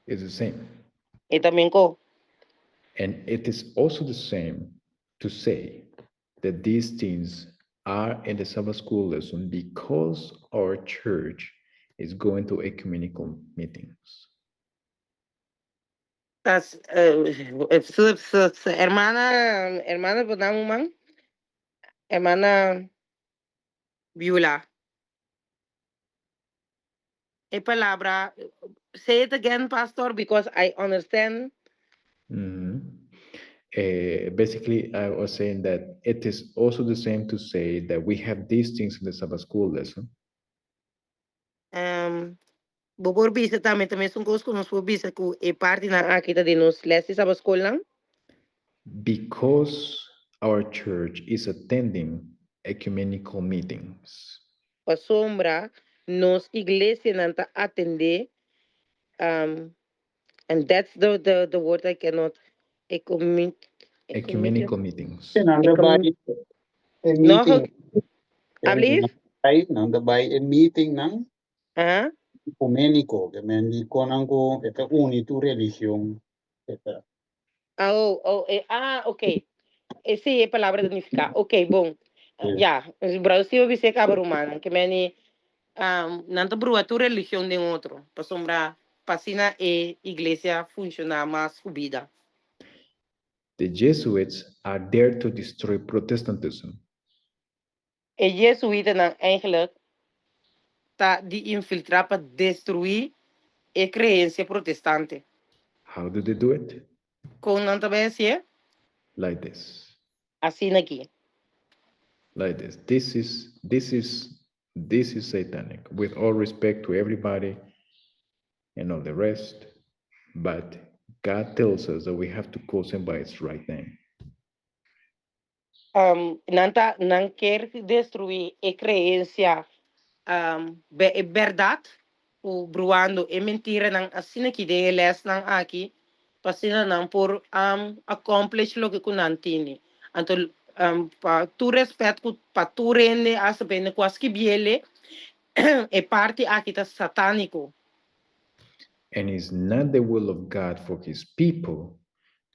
It's the same. E ta mesun. And it is also the same to say that these things are in the Sabbath school lesson because our church is going to ecumenical meetings. Tas, hermana, hermana, bo man? Hermana Beulah. E palabra, say it again, Pastor, because I understand. Basically, I was saying that it is also the same to say that we have these things in the Sabbath school lesson Bo por bisa tambe tambe un kos ku nos por bisa ku e partinan aki ta den nos les di Sabbat School nan. Because our church is attending ecumenical meetings. Pasobra nos iglesianan ta atendé and that's the word I cannot Ecumenical meetings. Nan ta bai e No, meeting. Alsjeblieft? Ai, nan ta bai e meeting nan ekuméniko, ke men di konan ku e ta uni tur religion. Eta. Oh, ah, ok. Esei e palabra ta nifiká. Ok, bon. Ja, Brasil bisa kaba ruman, ke men nan ta brua tur religion den otro. Pasobra p'asina e iglesia funshoná mas ku bida. The Jesuits are there to destroy Protestantism. E jesuitanan eigenlijk ta di infiltrá pa destruí e kreensia protestante. How do they do it? Kon nan ta hasié? Like this. Asina aki. Like this. This is satanic. With all respect to everybody and all the rest. But God tells us that we have to call sin by its right name. Nan ke destruí e kreensia e bèrdat, o bruando e mentiranan asina ku den lesnan aki, pa asina nan por accomplish loke ku nan tin. Anto pa tur rèspèt pa tur hende hasta bene ku a skibié, e parti aki ta satániko. And it's not the will of God for his people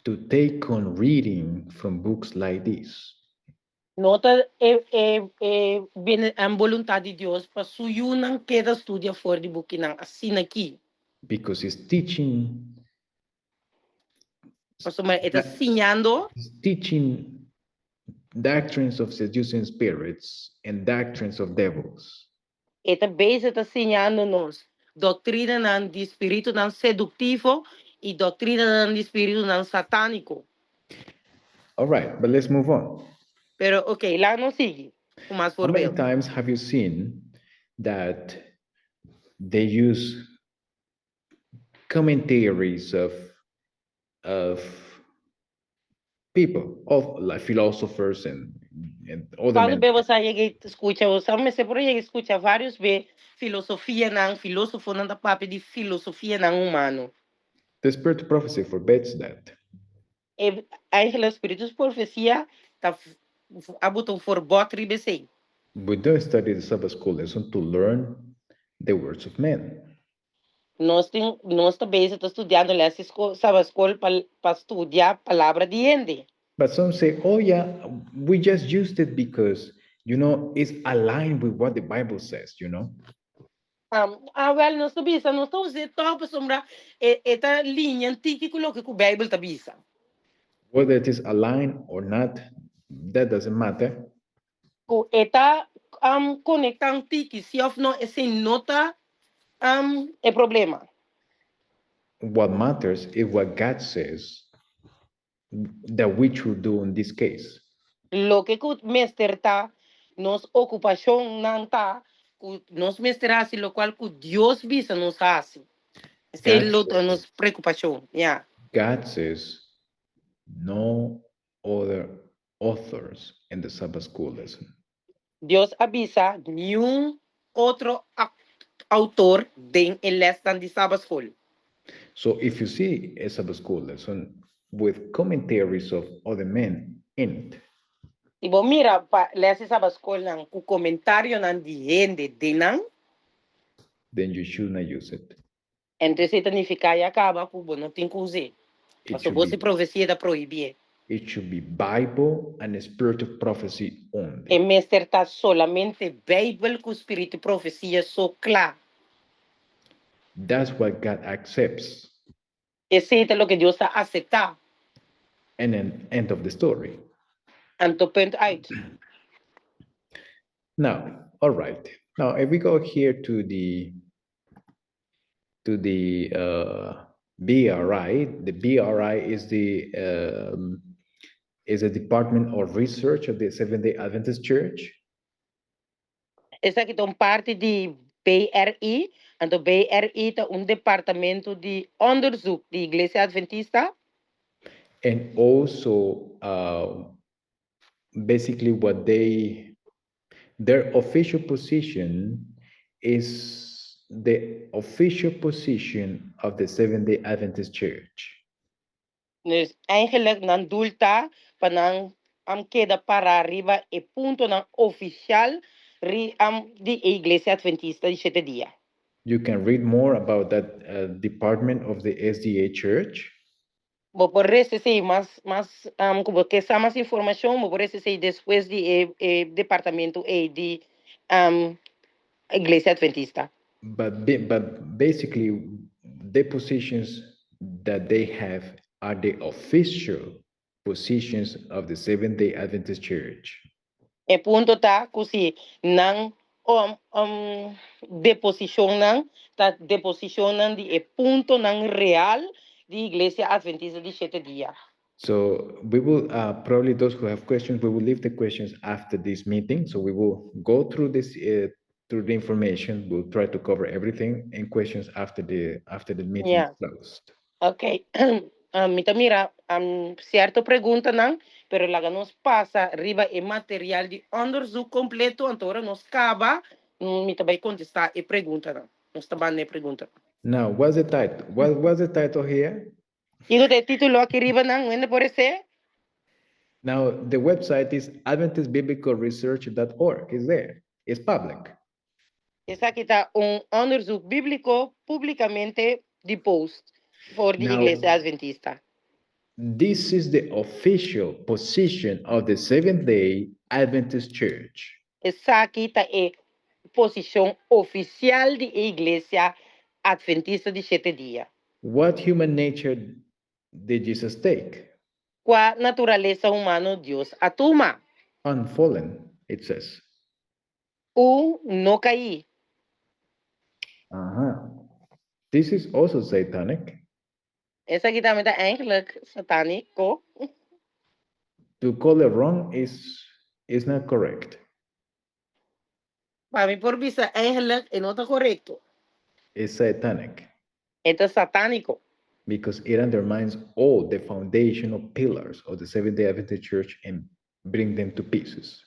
to take on reading from books like this. No ta e bene e boluntat di Dios pa su yunan keda studia for di bukinan asina aki. Because it's teaching Pasobra e ta siñando it's teaching doctrines of seducing spirits and doctrines of devils. E ta bezig ta siñando nos doktrinanan di spiritunan seduktivo i doktrinanan di spiritunan satániko. All right, but let's move on. Pero ok, laga nos sigui. Ku mas How many voorbeeld. Times have you seen that they use commentaries of people, of like philosophers and other Kuantu men? Be bo a yega skucha, bo sa por yega skucha vários be filosofianan, filósofonan ta papia di filosofianan humano. The spirit of prophecy forbids that. E eigenlijk spiritu di profesia ta a buta un verbod riba esei. We don't study the Sabbath school lesson to learn the words of men. Nos ta bezig ta studiando les Sabbat school pa studia palabra di hende. But some say, "Oh yeah, we just used it because it's aligned with what the Bible says." Ah, wel, nos ta bisa, nos ta usa tòg pasobra e ta liña tiki ku loke ku Beibel ta bisa. Whether it is aligned or not, that doesn't matter. Ku e ta konektá tiki, si òf no, esei no ta e problema. What matters is what God says that we should do in this case. Loke ku mester ta, nos okupashonnan ta, ku nos mester hasi lokual ku Dios bisa nos hasi. Esei God lo ta nos preokupashon, yeah. God says no other authors in the Sabbath school lesson. Dios a bisa ningun otro outor den e lesnan di Sabbat school. So if you see a Sabbath school lesson with commentaries of other men in it, Si bo mira pa les di Sabbat school nan ku komentarionan di hende den nan, then you should not use it. Anto esei ta nifiká ya kaba ku bo no tin ku usa. It Paso should bo si be, profesia ta prohibí. It should be Bible and the spirit of prophecy E only. Mester ta solamente Beibel ku spiritu di profesia so kla. That's what God accepts. Esei ta loke Dios ta aseptá. And then end of the story. Anto punt uit. Now, all right. Now, if we go here to the BRI, the BRI is a department of research of the Seventh Day Adventist Church. Esaki ta un parti di BRI, anto BRI ta un departamento di onderzoek di Iglesia Adventista. And also, basically, what they their official position is the official position of the Seventh Day Adventist Church. Dus eigenlijk nan doel ta pa nan keda para riba e puntonan ofisial ri di Iglesia Adventista di shete dia. You can read more about that department of the SDA Church. Bo por lesa mas ku bo ke mas informashon, bo por lesa despues di e departamento e di Iglesia Adventista. But basically, the positions that they have are the official positions of the Seventh Day Adventist Church. E punto ta ku si nan deposishonnan ta deposishonnan di e puntonan real di Iglesia Adventista di shete dia. So we will probably, those who have questions, we will leave the questions after this meeting. So we will go through this through the information. We'll try to cover everything and questions after the meeting is closed. Ok, mi ta mira sierto preguntanan, pero laga nos pasa riba e material di onderzoek kompleto, anto ora nos kaba, mi ta bai kontestá e preguntanan. Nos ta banda e pregunta. Now, what's the title? What's the title here? Kiko ta e título aki riba nan, wende por esei? Now, the website is AdventistBiblicalResearch.org. It's there. It's public. Esaki ta un onderzoek bíbliko públikamente di post for di Now, Iglesia Adventista. This is the official position of the Seventh Day Adventist Church. Esaki ta e posishon ofisial di e Iglesia Adventista di Shete Dia. What human nature did Jesus take? Kua naturalesa humano Dios a tuma? Unfallen, it says. Un no kaí. This is also satanic. Esaki tambe ta eigenlijk satániko. To call it wrong is not correct. Pa mi por bisa eigenlijk e no ta korekto. It's satanic. E ta satániko. Because it undermines all the foundational pillars of the Seventh Day Adventist Church and bring them to pieces.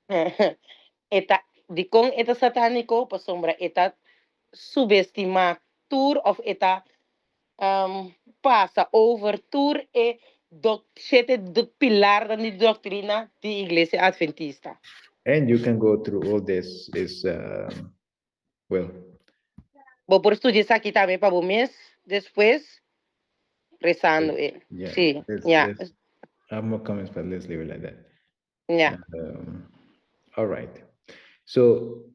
E ta dikon e ta satániko? Pasobra e ta subestimá tur òf e ta pasa over tur e dok shete pilarnan di doktrina di Iglesia Adventista. And you can go through all this is well. Bo por studia esaki tambe pa bo mes despues rezando e. Yeah, Sí, ya. I have more comments, but let's leave it like that. All right. So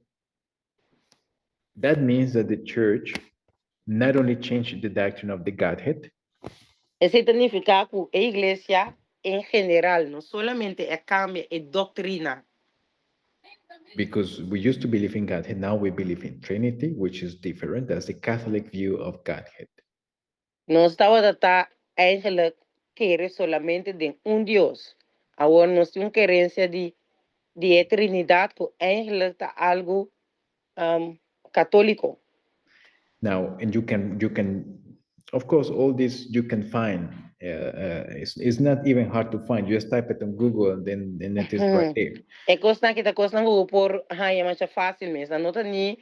that means that the church not only changed the doctrine of the Godhead, Esei ta nifiká ku e iglesia en general no solamente a kambia e doktrina. Because we used to believe in Godhead, now we believe in Trinity, which is different. That's the Catholic view of Godhead. Nos tabata eigenlijk kere solamente den un Dios. Awor nos tin un kerensia di e Trinidat ku eigenlijk ta algu katóliko. Now, and you can, of course, all this you can find. It's not even hard to find. You just type it on Google and then it is right there. E kosnan aki ta kosnan ku por haña masha fásil mes. No ta ni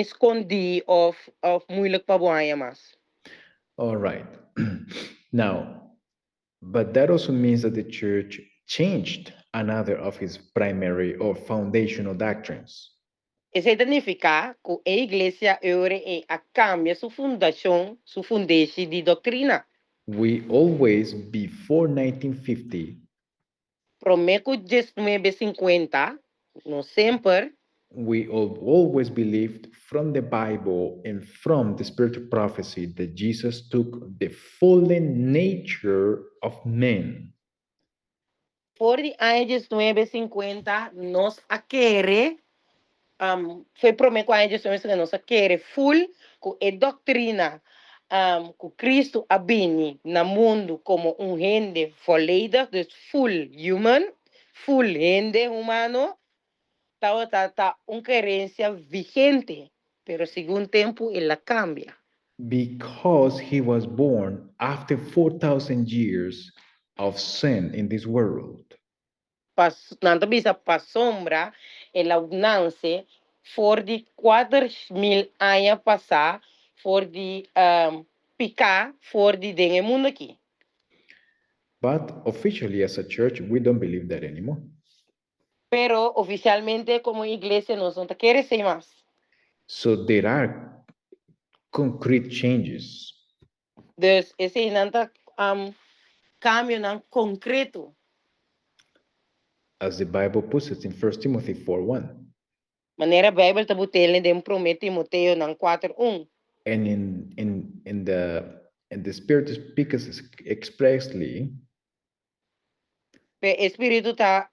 skondí òf moeilijk pa bo haña mas. All right. Now, but that also means that the church changed another of its primary or foundational doctrines. Esei ta nifiká ku e iglesia a kambia su fundashon, su fundeshi di doktrina. We always, before 1950, Promé ku 1950, nos semper, we all, always believed from the Bible and from the spirit of prophecy that Jesus took the fallen nature of man. For di aña 1950, nos a kere, foi promé ku aña 1950, nos a kere full ku e doktrina ku Cristo a bini na mundu komo un hende volledig, dus full human, full hende humano, ta un kerensia vigente, pero segun tempu el a kambia. Because he was born after 4,000 years of sin in this world. Pas, nan ta bisa pasobra, el a nase for di 4.000 aña pasá, for di piká, for di den e mundu aki. But officially, as a church, we don't believe that anymore. Pero ofisialmente komo iglesia nos no ta kere esei mas. So there are concrete changes. Dus eseinan ta kambionan konkreto. As the Bible puts it in 1 Timothy 4:1. Manera Beibel ta pone den 1 Timoteonan 4:1. And in the Spirit speaks expressly E Spiritu ta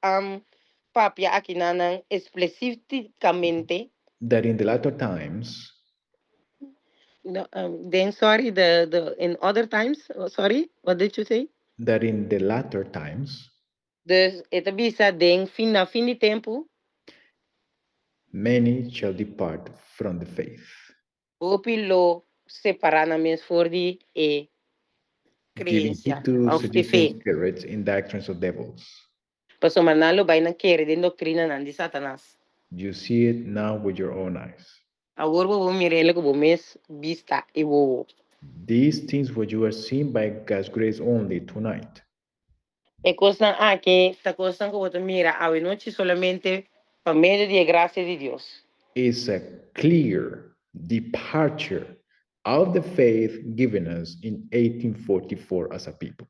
papia akinan espesífikamente. That in the latter times No, then sorry, the in other times, oh, sorry, what did you say? That in the latter times Dus e ta bisa den fin na fin di tempu, many shall depart from the faith. Hopi lo separá nan mes for di e Giving kreensia heed to òf di seducing fe. Spirits in doctrines of devils. Pasobra nan lo bai na kere den doktrinanan di Satanas. You see it now with your own eyes. Awor bo por mira el ku bo mes bista i wowo. These things what you are seeing by God's grace only tonight. E kosnan aki ta kosnan ku bo ta mira awenochi solamente pa medio di e grasia di Dios. Is a clear departure of the faith given us in 1844 as a people.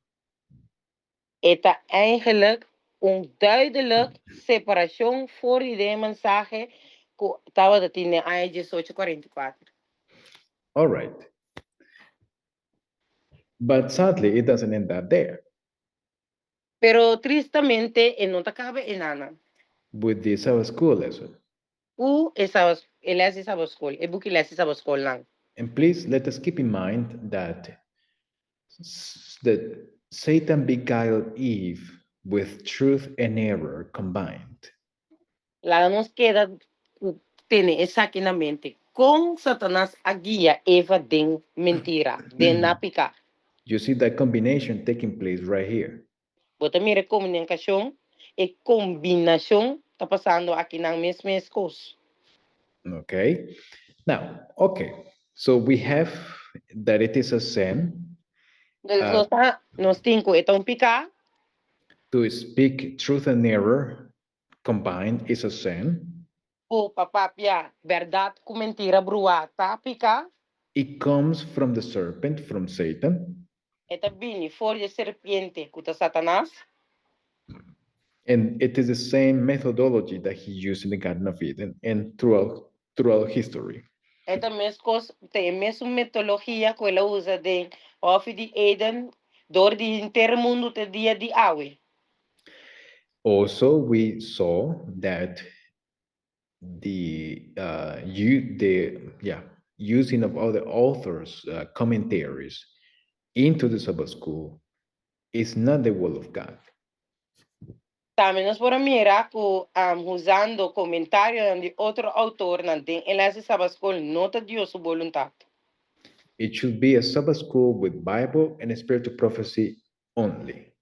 E ta eigenlijk un duidelijk separashon for di den e mensahe ku tabata tin den aña 1844. All right. But sadly, it doesn't end up there. Pero tristamente e no ta kaba enanan. With the Sabbath School lesson. Ku e Sabbath, e les di Sabbath School, e buki les di Sabbath Schoolnan. And please let us keep in mind that Satan beguiled Eve with truth and error combined. Laga nos keda ku tene esaki na mente. Kon Satanas a guia Eva den mentira, den na piká. You see that combination taking place right here. Bo ta mira e komunikashon, e kombinashon ta pasando akinan mes mes kos. Okay. Now, okay. So we have that it is a sin Dus nos ta, nos tin ku e ta un piká. To speak truth and error combined is a sin. Ku pa papia bèrdat ku mentira bruá ta piká. It comes from the serpent, from Satan. E ta bini for di e serpiente ku ta Satanas. And it is the same methodology that he used in the Garden of Eden and throughout history. E ta meskos, ta e mesun metodologia ku el a usa den Hòfi di Eden dor di henter mundu te dia di awe. Also, we saw that the you the yeah using of other authors' commentaries into the Sabbath School is not the will of God. Tambe nos por a mira ku usando komentarionan di otro outornan den e les di Sabbath School no ta Dios su boluntat. It should be a Sabbath School with Bible and spirit of prophecy only.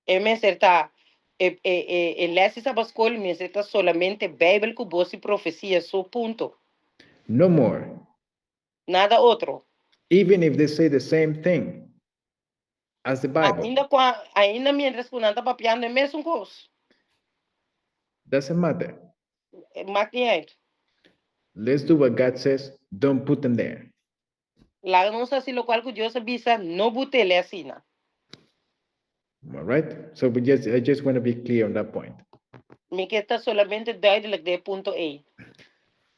E mester ta e e e e les di Sabbath School mester ta solamente Beibel ku bos di profesia so, punto. No more. Nada otro. Even if they say the same thing as the Bible. Ainda ku ainda mientras ku nan ta papiando e mesun kos. Doesn't matter. Maakt niet uit. Let's do what God says. Don't put them there. Laga nos hasi lokual ku Dios a bisa, no but'é asina. All right. So we just I just want to be clear on that point. Mi ke ta solamente duidelijk den e punto ei.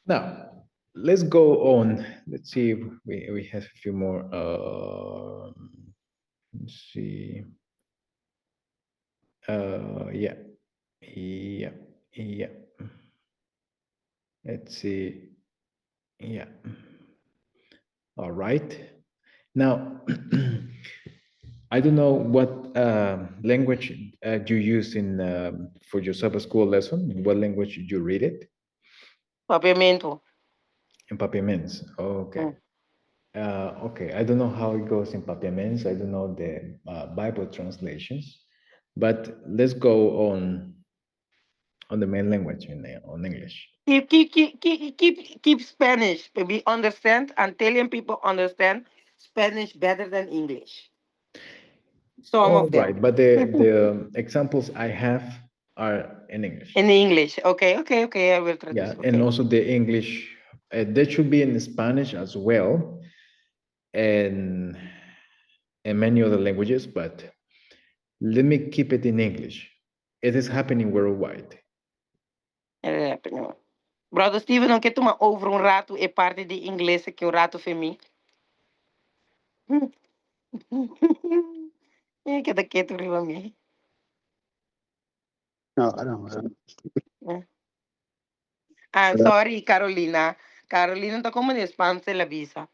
Now, let's go on. Let's see if we have a few more. Let's see. Yeah. Let's see. Yeah. All right. Now, I don't know what language you use in for your Sabbath School lesson. In what language you read it? Papiamento. In Papiamento. Okay. Okay. I don't know how it goes in Papiamento. I don't know the Bible translations, but let's go on the main language in on English. Keep, keep, keep, keep, keep, keep Spanish. We understand, Antillean people understand Spanish better than English. Some All of them. Right, but the examples I have are in English. In English. Okay. I will traduce. Yeah, and also the English, they should be in Spanish as well, and many other languages, but let me keep it in English. It is happening worldwide. No. Brother Steven, no ke tuma over un ratu e parti di ingles ku un ratu pa mi? E keda ketu riba mi. No. Ah, sorry, Carolina. Carolina ta komo di spañó el a bisa.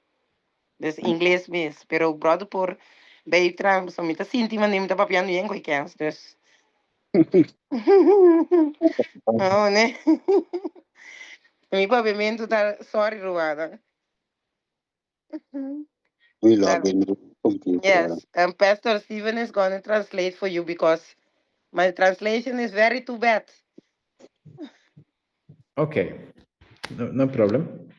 Dus ingles mes. Pero brother por bay tra, so mi ta sinti manera mi ta papiando yen ku kens. Dus. Oh, ne? Mi papiamentu ta, sorry, ruman. We log in the computer. Yes, and Pastor Stephen is going to translate for you because my translation is very too bad. Okay, no, no problem.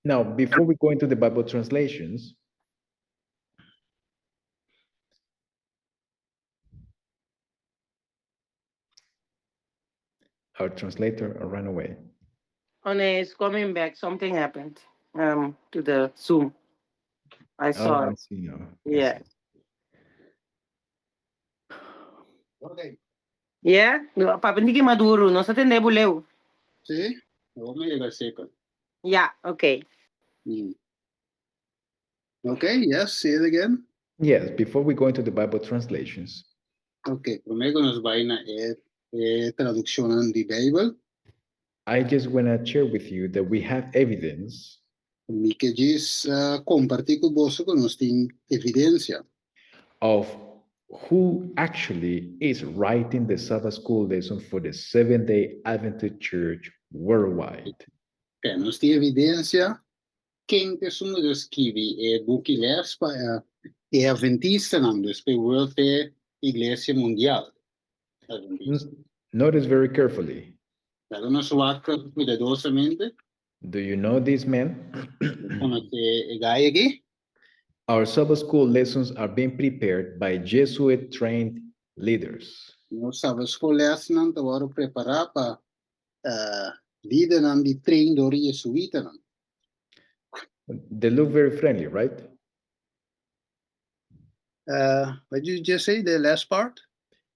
Now, before we go into the Bible translations, our translator ran away. Oh, no, it's coming back. Something happened to the Zoom. I saw Oh, I it. see now. I see. Okay. Yeah? No, Papa Niki Maduro, no se tende buleu. Si? Vamos yega seker. Yeah, okay. Okay, yes, say it again. Yes, before we go into the Bible translations. Okay, promé ku nos bai na e, e tradukshon di Beibel. I just want to share with you that we have evidence Mi ke djis kompartí ku boso ku nos tin evidensia of who actually is writing the Sabbath School lesson for the Seventh Day Adventist Church worldwide. Okay, nos tin evidensia ken ta esun ku ta skibi e buki les pa e Adventistanan, dus pa e World e Iglesia Mundial Adventista. Notice very carefully. Laga nos wak kuidadosamente. Do you know this man? Konosé e gai aki? Our Sabbath School lessons are being prepared by Jesuit trained leaders. Nos Sabbath School lesnan ta wòrdu prepará pa lidernan di train dor Jesuitanan. They look very friendly, right? What did you just say, the last part?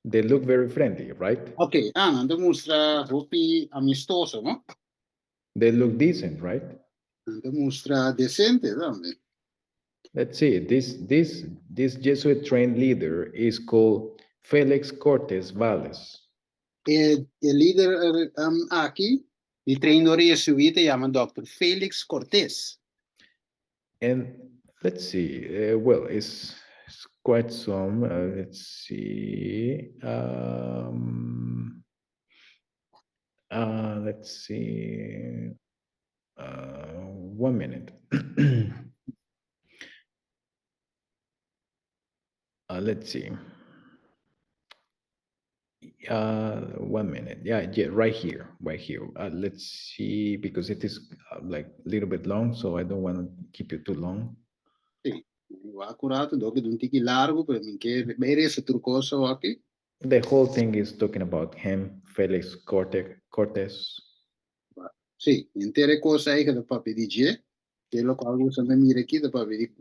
They look very friendly, right? Okay, ah, nan ta mustra hopi amistoso, no? They look decent, right? Nan ta mustra desente tambe. Let's see, this Jesuit trained leader is called Felix Cortez Valles. E lider aki, di train dor Jesuita, yama Dr. Felix Cortez. And let's see, well, it's quite some, let's see, let's see, 1 minute. Let's see. 1 minute. Yeah, right here, right here. Let's see, because it is a little bit long, so I don't want to keep you too long. Si, akurato, dòk un tiki largu, pero mi ke ber e tur kos aki. The whole thing is talking about him, Felix Cortez. Si, henter e kos ei ta papia di dje, ku lo kual bo ta mira aki, ta papia di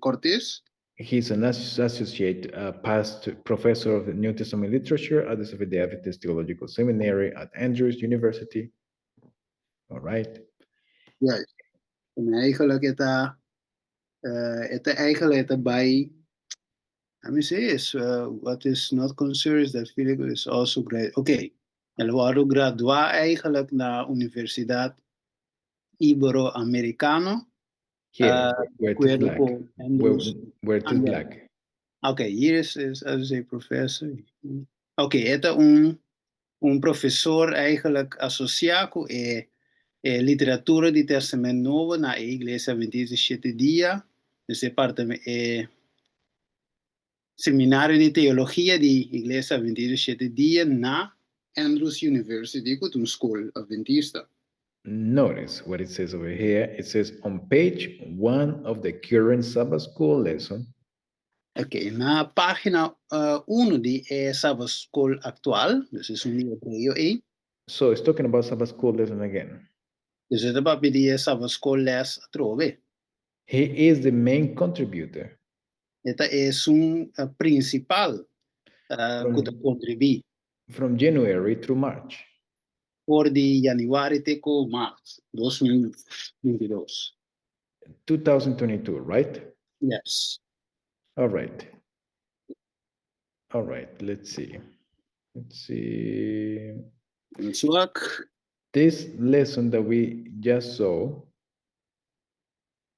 Cortez. He's an associate past professor of the New Testament literature at the Seventh-day Adventist Theological Seminary at Andrews University. All right. Juist. En eigenlijk het het eigenlijk het bij, let me see, is what is not concerned is that Felix is also great. Oké. Okay. El a graduá eigenlijk na Universidat Iberoamericano. Here, where it is black. Where it is black. Okay, hier is as a professor. Oké, okay, e ta un profesor eigenlijk asosiá ku e literatura di Tèstamènt Nobo na Iglesia Adventista 7 Dia, dus e parti e Seminario di Teologia di Iglesia Adventista 7 Dia na Andrews University, ku ta un skol adventista. Notice what it says over here. It says on page 1 of the current Sabbath School lesson. Ok, na página 1 di e Sabbath School aktual, dus e un hebreo ei. So it's talking about Sabbath School lesson again. Dus e ta papia di Sabbath School les atrobe. He is the main contributor. E ta esun prinsipal ku ta kontribuí. From January through March. For di yanüari te ku mart 2022. 2022, right? Yes. All right. All right, let's see. Let's see. Let's look. This lesson that we just saw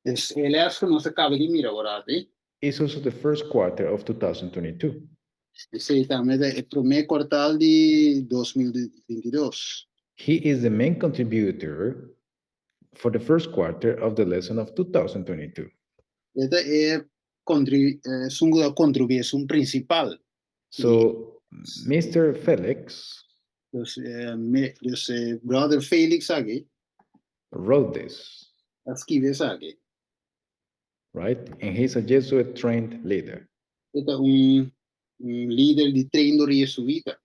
Dus e les ku nos a kaba di mira awor. Is also the first quarter of 2022. Esei tambe ta e promé kuartal di 2022. He is the main contributor. for the first quarter of the lesson of 2022. E ta e kontri esun ku a kontribuí esun prinsipal. So, Mister Felix Dus me dus e brother Felix aki wrote this. a skibi esaki. Right? And he's a Jesuit trained leader. E ta un un lider di train dor Jesuita.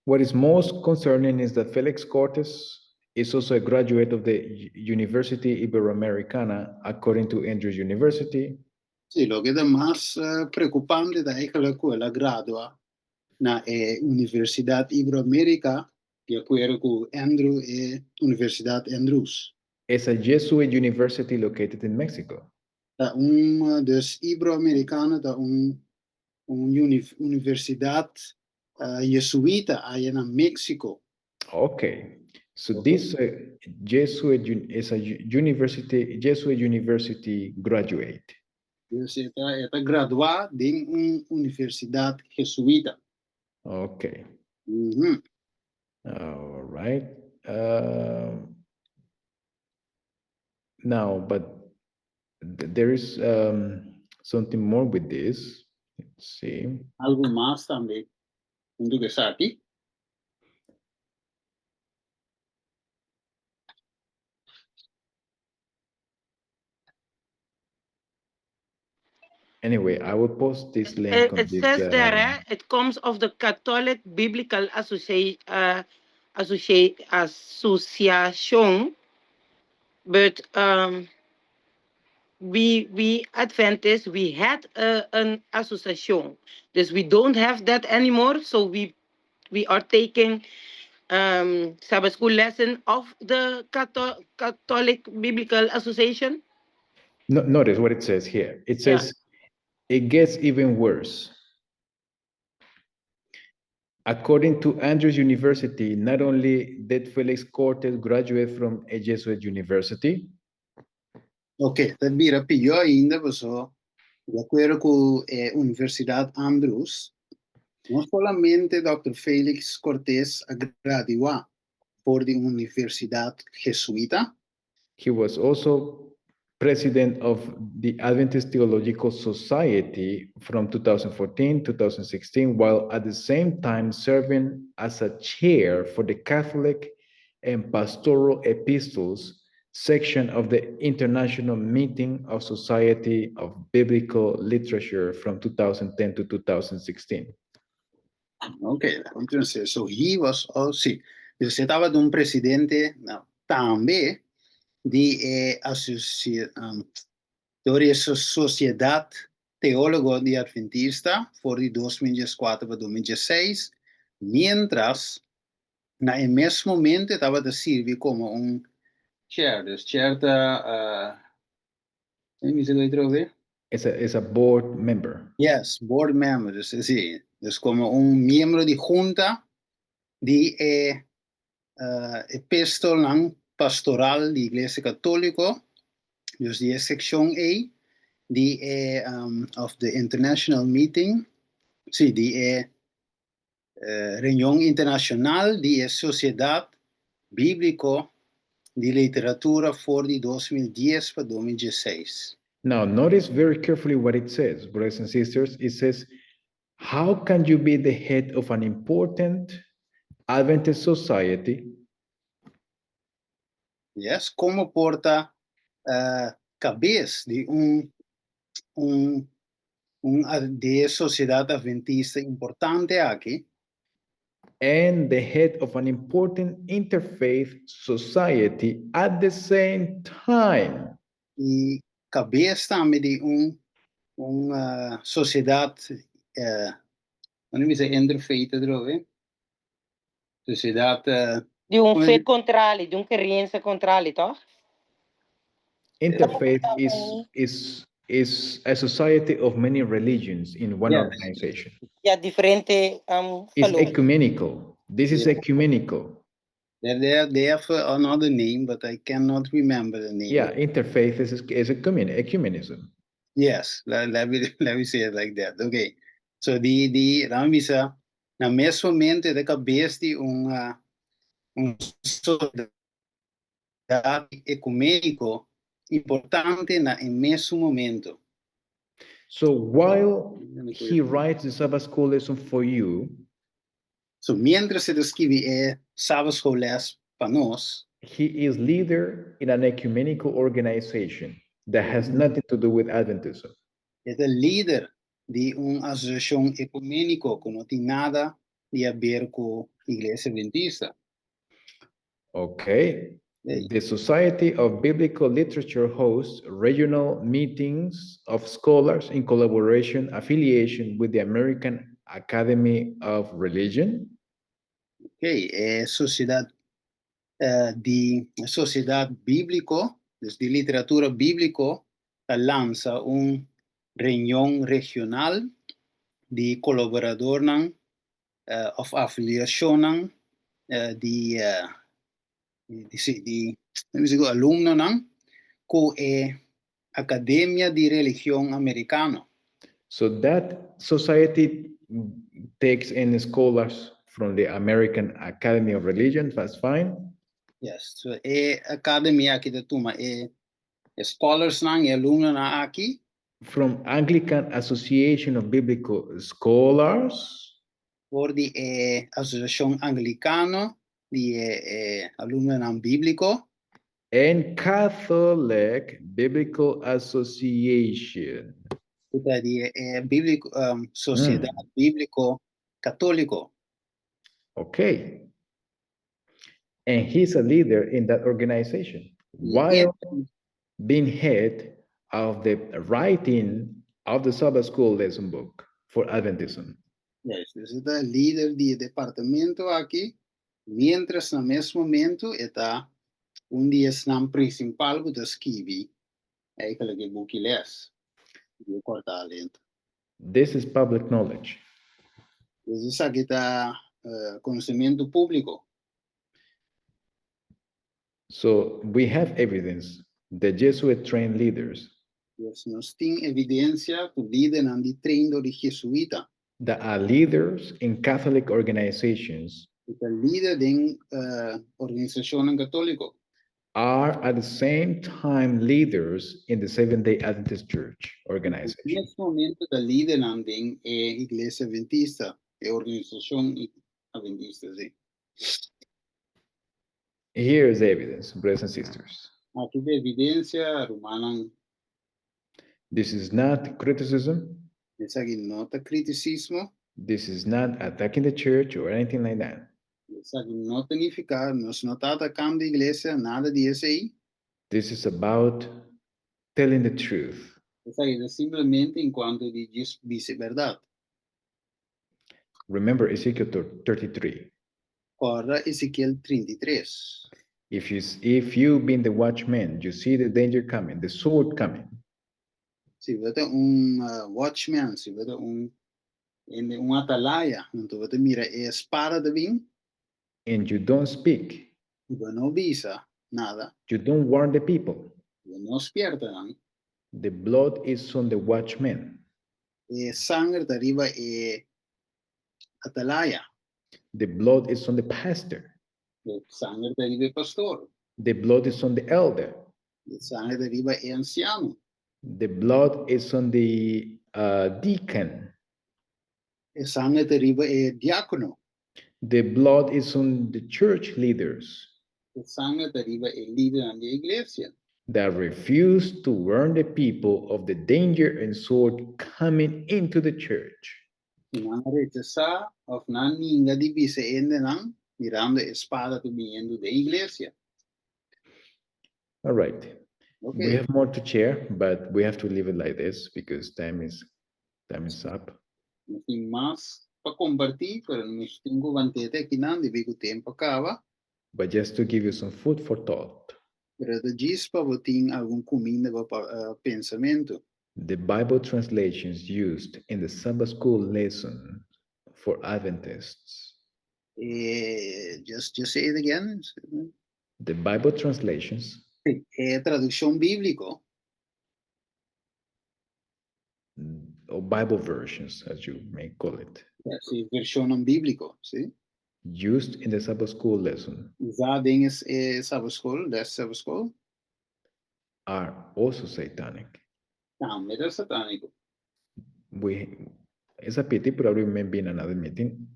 What is most concerning is that Felix Cortes is also a graduate of the University Iberoamericana, according to Andrews University. Sí, loke ta mas preokupante ta eigenlijk ku el a gradua na e Universidat Iberoamerica, di akuerdo ku Andrew e Universidat Andrews. It's a Jesuit university located in Mexico. Ta un, dus Iberoamericana ta un un universidat Jesuita aya na Mexico. Okay. So this Jesuit is a university Jesuit university graduate. Dus e ta e ta gradua den un universidat Jesuita. Okay. Mhm. All right. Now, but there is something more with this. Let's see. Algo mas tambe huntu ku esaki. Anyway, I will post this link It, on it this. says there, it comes of the Catholic Biblical Association, but we Adventists, we had an association. Dus we don't have that anymore, so we are taking Sabbath school lesson of the Catholic Biblical Association. No, notice what it says here. It says it gets even worse. According to Andrews University, not only did Felix Cortes graduate from a Jesuit university, Ok, ta bira pió ainda, paso di akuerdo ku e Universidat Andrews, no solamente Dòkter Felix Cortes a graduá for di un universidat jesuita, He was also president of the Adventist Theological Society from 2014 2016, while at the same time serving as a chair for the Catholic and Pastoral Epistles section of the International Meeting of Society of Biblical Literature from 2010 to 2016. Ok, entonces, so he was also, sí, dus e tabata un presidente no, tambe di e door e Sociedad Teólogo di Adventista for di 2014 pa 2016, mientras na e mes momento e tabata sirbi como un chair, dus chair ta, uh, mi se trobe? Is a board member. Yes, board member, dus sí, dus como un miembro di junta di e epistolnan pastoral di Iglesia Católico, dus di e seccion A di e of the International Meeting, sí, di e reunion internacional di e Sociedad Bíblico di Literatura for di 2010 pa 2016. Now, notice very carefully what it says, brothers and sisters. It says, how can you be the head of an important Adventist society? Yes, kon bo por ta kabes di un un un di e sosiedat adventista importante aki? And the head of an important interfaith society at the same time. I kabes tambe di un un sosiedat, no mi bisa interfaith atrobe, sosiedat. Di un fe kontrali, di un kreensia kontrali, tòg? Interfaith is a society of many religions in one organization. Ya, diferente It's ecumenical. This is ecumenical. They have another name, but I cannot remember the name. Yeah, interfaith is ecumenism. Yes, let me say it like that. Okay. So di laat me bisa, na mes momento e kabes di un un. Ekuméniko importante na e mesun momento. So while he writes the Sabbath School lesson for you, So, mientras e ta skirbi e Sabbath School les pa nos, he is leader in an ecumenical organization that has nothing to do with Adventism. E ta lider di un asosiashon ekuméniko ku no tin nada di haber ku Iglesia Adventista. Okay. The Society of Biblical Literature hosts regional meetings of scholars in collaboration affiliation with the American Academy of Religion. Ok, e Sosiedat di Sosiedat Bíbliko, dus di Literatura Bíbliko, ta lansa un reunion regional di kolaboradornan òf afiliashonnan di di di alumnonan ku e Akademia di Religion Amerikano. So that society takes in scholars from the American Academy of Religion, that's fine. Yes, so e akademia aki ta tuma e scholarsnan, e alumnonan aki. From Anglican Association of Biblical Scholars. For di e Asosiashon Anglikano di e Alumnonan Bíbliko. And Catholic Biblical Association. Ku ta di e Bíbliko, Sosiedat Bíbliko Katóliko. Okay. And he's a leader in that organization while being head of the writing of the Sabbath School lesson book for Adventism. Yes, e ta lider di e departamento aki, mientras na mes momento e ta un di esnan principal cu ta skibi eigenlijk e buki les di e Corta Alento. This is public knowledge. Dus esaki ta conocimento publico. So we have evidence that Jesuit trained leaders. Dus nos tin evidencia cu lidernan di train door di Jesuita. That are leaders in Catholic organizations. Cu ta lider den organisacionnan catolico. Are at the same time leaders in the Seventh Day Adventist Church organization. Na mes momento ta lidernan den e Iglesia Adventista, e organisacion Adventista, si. Here is the evidence, brothers and sisters. Aki ta evidencia, rumannan. This is not criticism. Esaki no ta criticismo. This is not attacking the church or anything like that. Esaki no ta nifica nos no ta atacando iglesia, nada di esey. This is about telling the truth. Esaki ta simplemente en cuanto di djis bisa e berdad. Remember Ezekiel 33. Corda Ezekiel 33. If you been the watchman, you see the danger coming, the sword coming. Si bo ta un watchman, si bo ta un hende, un atalaya, anto bo ta mira e spada ta bin. And you don't speak. I bo no bisa nada. You don't warn the people. Bo no spierta nan. The blood is on the watchman. E sanger ta riba e atalaya. The blood is on the pastor. E sanger ta riba e pastor. The blood is on the elder. E sanger ta riba e ansiano. The blood is on the deacon. E sanger ta riba e diákono. The blood is on the church leaders. E sanger ta riba e lidernan di e iglesia. That refuse to warn the people of the danger and sword coming into the church. Ku nan a rechasá òf nan ninga di bisa e hendenan mirando e spada ta biniendo den iglesia. All right. We have more to share, but we have to leave it like this because time is up. Nos tin mas pa kompartí, pero nos tin ku want'é te akinan debí ku tempu a kaba. But just to give you some food for thought. Pero ta djis pa bo tin algun kuminda pa pensamentu. The Bible translations used in the Sabbath school lesson for Adventists. Just say it again. The Bible translations E tradukshon bíbliko or Bible versions, as you may call it. Si, vershon bíbliko, si. Used in the Sabbath school lesson. Usá den e Sabbath school, les Sabbath school. Are also satanic. Tambe ta satániko. We, it's a pity, probably maybe in another meeting.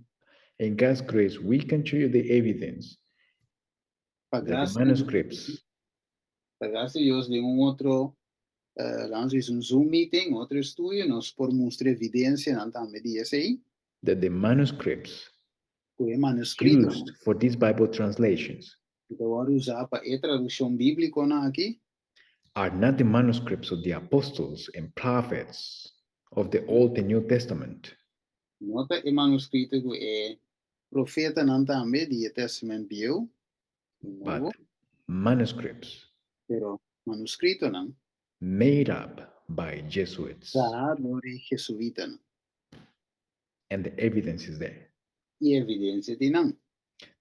In God's grace, we can show you the evidence Pa that the gracia, manuscripts pa gracia di Dios, den un otro, uh, laten we un Zoom meeting, otro estudio, nos por mustra evidensianan tambe di esei. That the manuscripts Ku e manuskrito used for these Bible translations ku ta wòrdu usá pa e tradukshon bíblikonan aki are not the manuscripts of the apostles and prophets of the Old and New Testament. No ta e manuskrito ku e profetanan tambe di e Tèstamènt Bieu i But Nobo, manuscripts pero manuskritonan made up by Jesuits. Trahá dor e jesuitanan. And the evidence is there. I evidensia tin nan.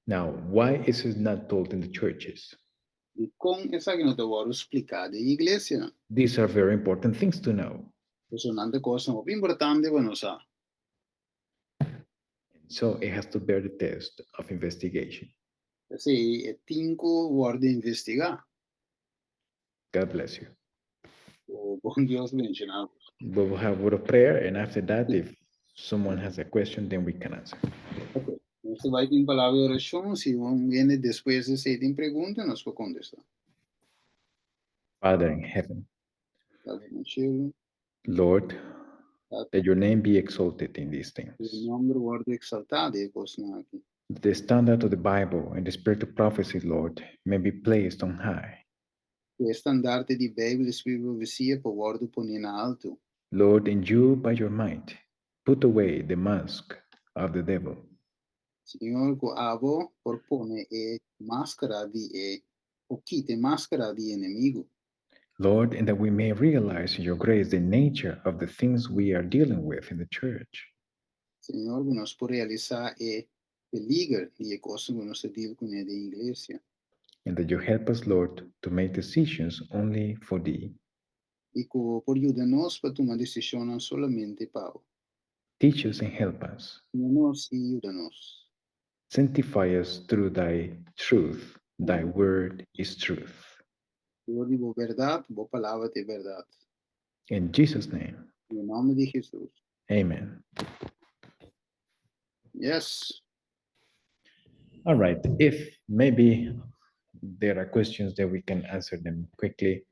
Now, why is it not told in the churches? Dikon esaki no ta wòrdu spliká den iglesianan? These are very important things to know. Pasobra nan ta kosnan hopi importante pa nos sa. So it has to bear the test of investigation. P'esei e tin ku wòrdu investigá. God bless you. Bon Dios benshoná bo. We will have word of prayer and after that if someone has a question then we can answer. Ok, nos ta bai tin palabra di orashon, si un hende despues di esei tin pregunta nos por kontestá. Father in heaven. Tata na shelu. Lord, Tata. that your name be exalted in these things. Ku bo nòmber wòrdu eksaltá den e kosnan aki. The standard of the Bible and the spirit of prophecy, Lord, may be placed on high. Ku e standarte di Beibel i spiritu di profesia por wòrdu poné na altu. Lord, and you by your might put away the mask of the devil. Señor, ku abo por pone e máskara di e, o kita e máskara di e enemigu. Lord, and that we may realize in your grace the nature of the things we are dealing with in the church. Señor, ku nos por realisá e peliger di e kosnan ku nos ta deal kuné den iglesia. And that you help us, Lord, to make decisions only for thee. I ku bo por yuda nos pa tuma desishonnan solamente pa bo. Teach us and help us. Siña nos i yuda nos. Sanctify us through thy truth, thy word is truth. Dor di bo bèrdat, bo palabra ta e bèrdat. In Jesus name. Den nòmber di Jesus. Amen. Yes. All right. If maybe there are questions that we can answer them quickly.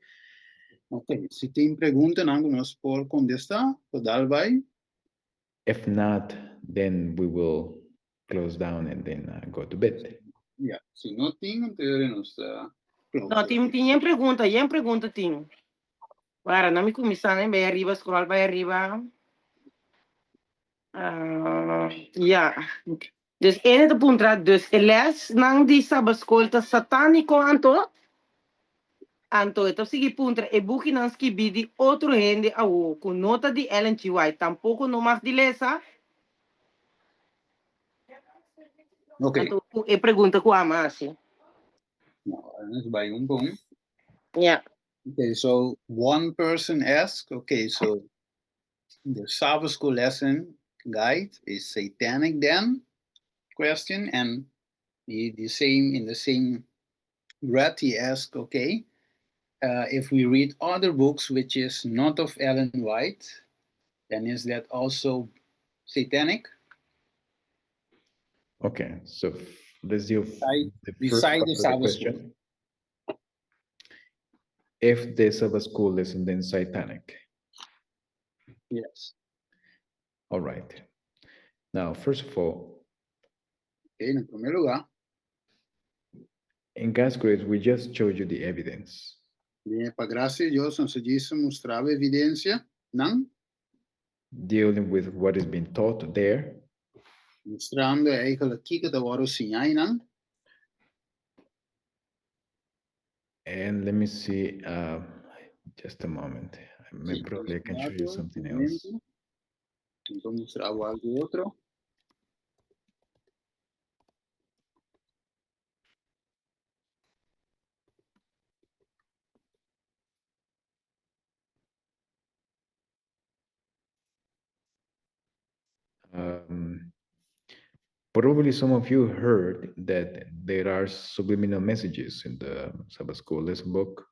Ok, si tin preguntanan ku nos por kontestá, por dal bai. If not, then we will close down and then go to bed. Ya, si no tin, anto nos ta close. No, tin, tin yen pregunta, yen pregunta tin. Para, na mi kuminsá, bai ariba, scroll bai ariba. Ah, ja. Dus ene ta puntra, dus e lesnan di Sabbatschool ta satániko anto? Anto e ta sigui puntra, e bukinan skibí di otro hende awo ku no ta di Ellen G. White tampoko no mag di lesa? Ok. Anto ku e pregunta ku ama hasi. No, nos bai un bon. Ja. Okay, so one person asked, okay, so the Sabbath school lesson guide is satanic then? Question, and the same in the same breath he asked, okay, if we read other books which is not of Ellen White, then is that also satanic? Okay, so let's deal Beside, the first beside part the of the Sabbath school. question. If the Sabbath school isn't then satanic. Yes. All right. Now, first of all, Okay, na promé lugá, in God's grace, we just showed you the evidence. Den pa grasia di Dios nos a djis mustra bo evidensianan. Dealing with what is being taught there. Mustrando eigenlijk kiko ta wòrdu siñá einan. And let me see, just a moment. I may Sí, probably I can show you rato, something un else. momento. Anto mustra bo algu otro. Probably some of you heard that there are subliminal messages in the Sabbath School lesson book.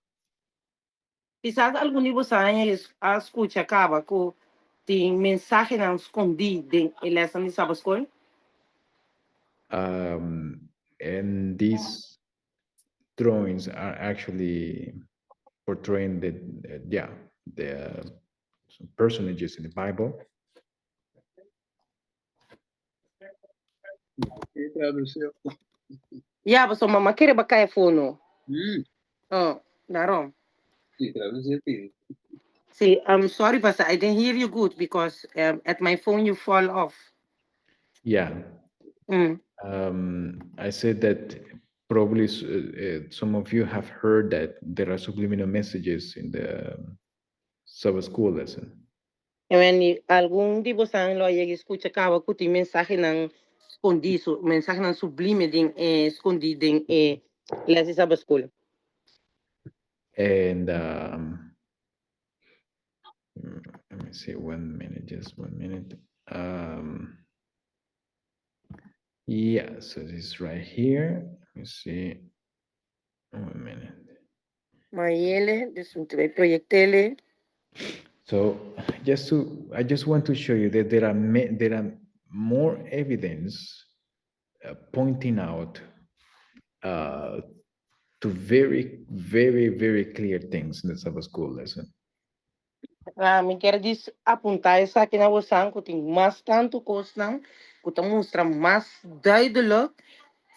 Kisas algun di boso a skucha kaba ku tin mensahenan skondí den e lès di Sabbat School. And these drawings are actually portraying the personages in the Bible. E tradukshon. Ya, paso m'a kere b'a kai fono. Oh, daarom. Si, tradusí. See, I'm sorry, Pastor, I didn't hear you good because at my phone you fall off. Yeah. I said that probably some of you have heard that there are subliminal messages in the Sabbath School lesson. I algun di boso lo a yega skucha kaba ku tin mensahenan skondí, mensahenan sublime den skondí den les di Sabbath School. And let me see, one minute, just one minute. Yeah, so this is right here. Let me see. One minute. Mayele, dus un proyectele. So I just want to show you that there are more evidence pointing out to very, very, very clear things in the Sabbath School lesson. Ah, mi ke djis apuntá esaki na boso ku tin mas tantu kosnan ku ta mustra mas duidelijk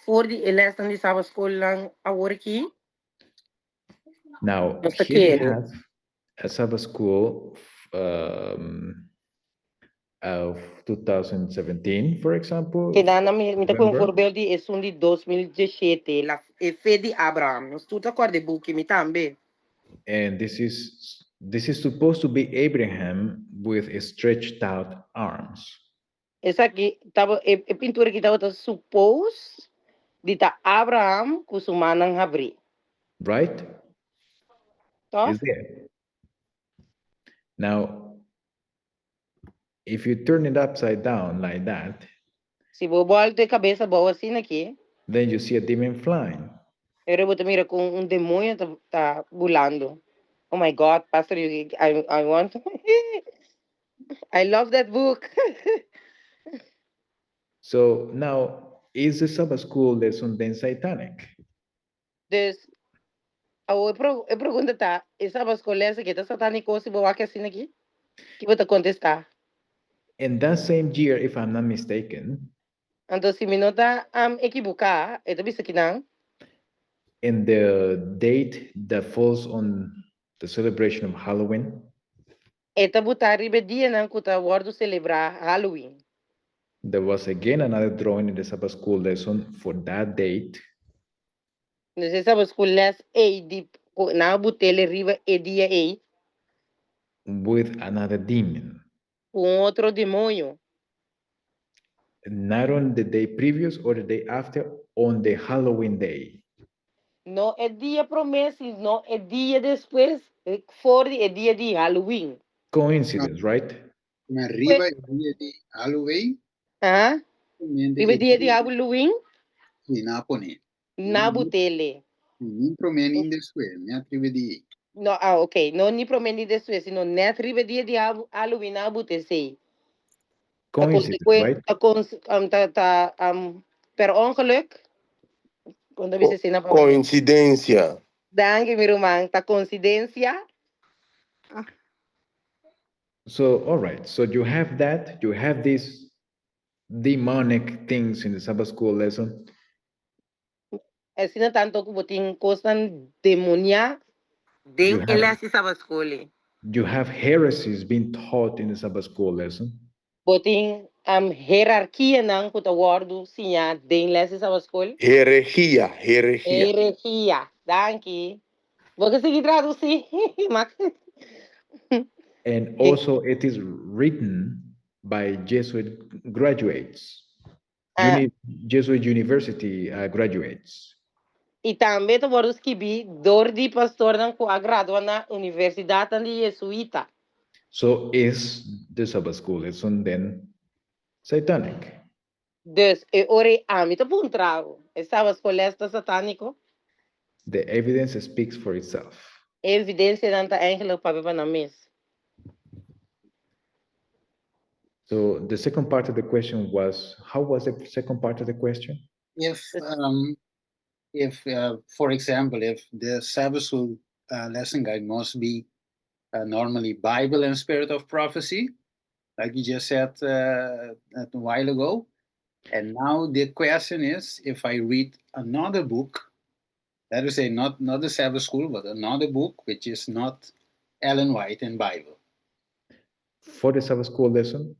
for di e les di Sabbat School nan awor aki. Now, Mr. here we Kerry. Have a Sabbath School of 2017, for example. Akinan mi ta ku un November. Voorbeeld di esun di 2017, la e fe di Abraham. Nos tur ta kòrda e buki, mi tambe. And this is supposed to be Abraham with a stretched out arms. Esaki tabata e pintura aki tabata suppose di ta Abraham ku su mannan habrí. Right? Toch? Is there. Now, if you turn it upside down like that, Si bo bòltu e kabes abou asina aki, then you see a demon flying. Awor bo ta mira ku un demoño ta bulando. Oh my God, Pastor, I want. I love that book. So now, is the Sabbath School lesson then satanic? Dus, e pregunta ta, e Sabbath School les aki ta satániko si bo wak asina aki? Kiko bo ta kontestá? In that same year, if I'm not mistaken, Anto, si mi no ta ekivoká, e ta bisa akinan, in the date that falls on the celebration of Halloween, e ta butá riba dianan ku ta wòrdu selebrá Halloween. There was again another drawing in the Sabbath School lesson for that date. Dus e Sabbath School les ei di nan a but'é riba e dia ei with another demon. Ku otro demoño. Not on the day previous or the day after, on the Halloween day. No e dia promé, no e dia despues, for di e dia di Halloween. Coincidence, right? Ma riba e dia di Halloween, Ah? mente Riba dia di Halloween, Si, nan a pon'é. Nan a but'é. Ni promé ni despues, ni riba dia. No, ah, ok. No ni promé ni despues, sino net riba dia di Halloween nan a but'é. Coincidence, right? Ta per ongeluk. Kuando bisa asina na Koinsidensia. Danki, mi ruman. Ta koinsidensia. So, all right. So you have that. You have these demonic things in the Sabbath School lesson. Asina tantu ku bo tin kosnan demoniá den e les di Sabbath School. You have heresies being taught in the Sabbath School lesson. Bo tin herarkianan ku ta wòrdu siñá den les di Sabbath School. Herehia, herehia. Herehia. Danki. Bo ke sigui tradusí, Max? And also it is written by Jesuit graduates, Ah. Jesuit University graduates. I tambe ta wòrdu skibí dor di pastornan ku a gradua na Universidat di Jesuita. So is the Sabbath School lesson then satanic? Dus e ora ei ami ta puntra bo, e Sabbath School les ta satániko? The evidence speaks for itself. E evidensianan ta eigenlijk papia pa nan mes. So the second part of the question was, how was the second part of the question? If, for example, if the Sabbath School lesson guide must be normally Bible and Spirit of Prophecy, like you just said a while ago. And now the question is, if I read another book, let us say not the Sabbath School, but another book which is not Ellen White and Bible. For the Sabbath School lesson?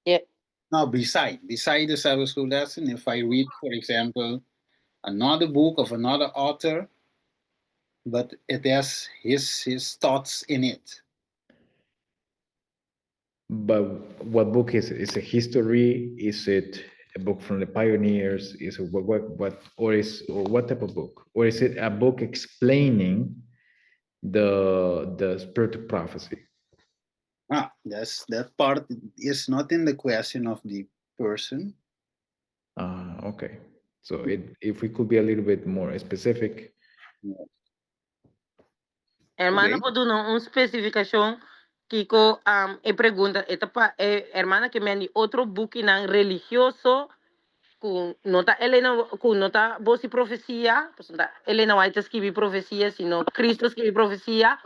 Yeah. Now, beside the Sabbath School lesson, if I read, for example, another book of another author, but it has his thoughts in it. But what book is it? Is it history? Is it a book from the pioneers? Is it what or is or what type of book? Or is it a book explaining the Spirit of Prophecy? Ah, that part is not in the question of the person. Ah, okay. So if we could be a little bit more specific. Yeah. Hermana por duna un spesifikashon kiko e pregunta e ta pa e hermana ke men di otro bukinan religioso ku no ta Elena ku no ta Bos di Profesia, pasobra ta Elena White ta skibi profesia, sino Cristo skibi profesia.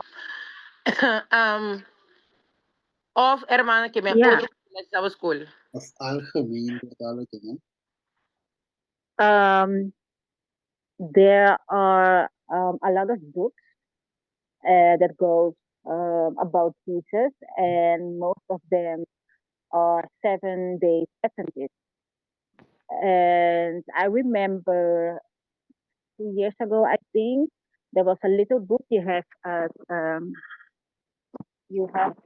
Of hermana ke men otro bukinan Sabbath School. Of algemeen vertalen, no? There are a lot of books that goes about Jesus, and most of them are 7 Day Adventists. And I remember 2 years ago, I think, there was a little book you have. You have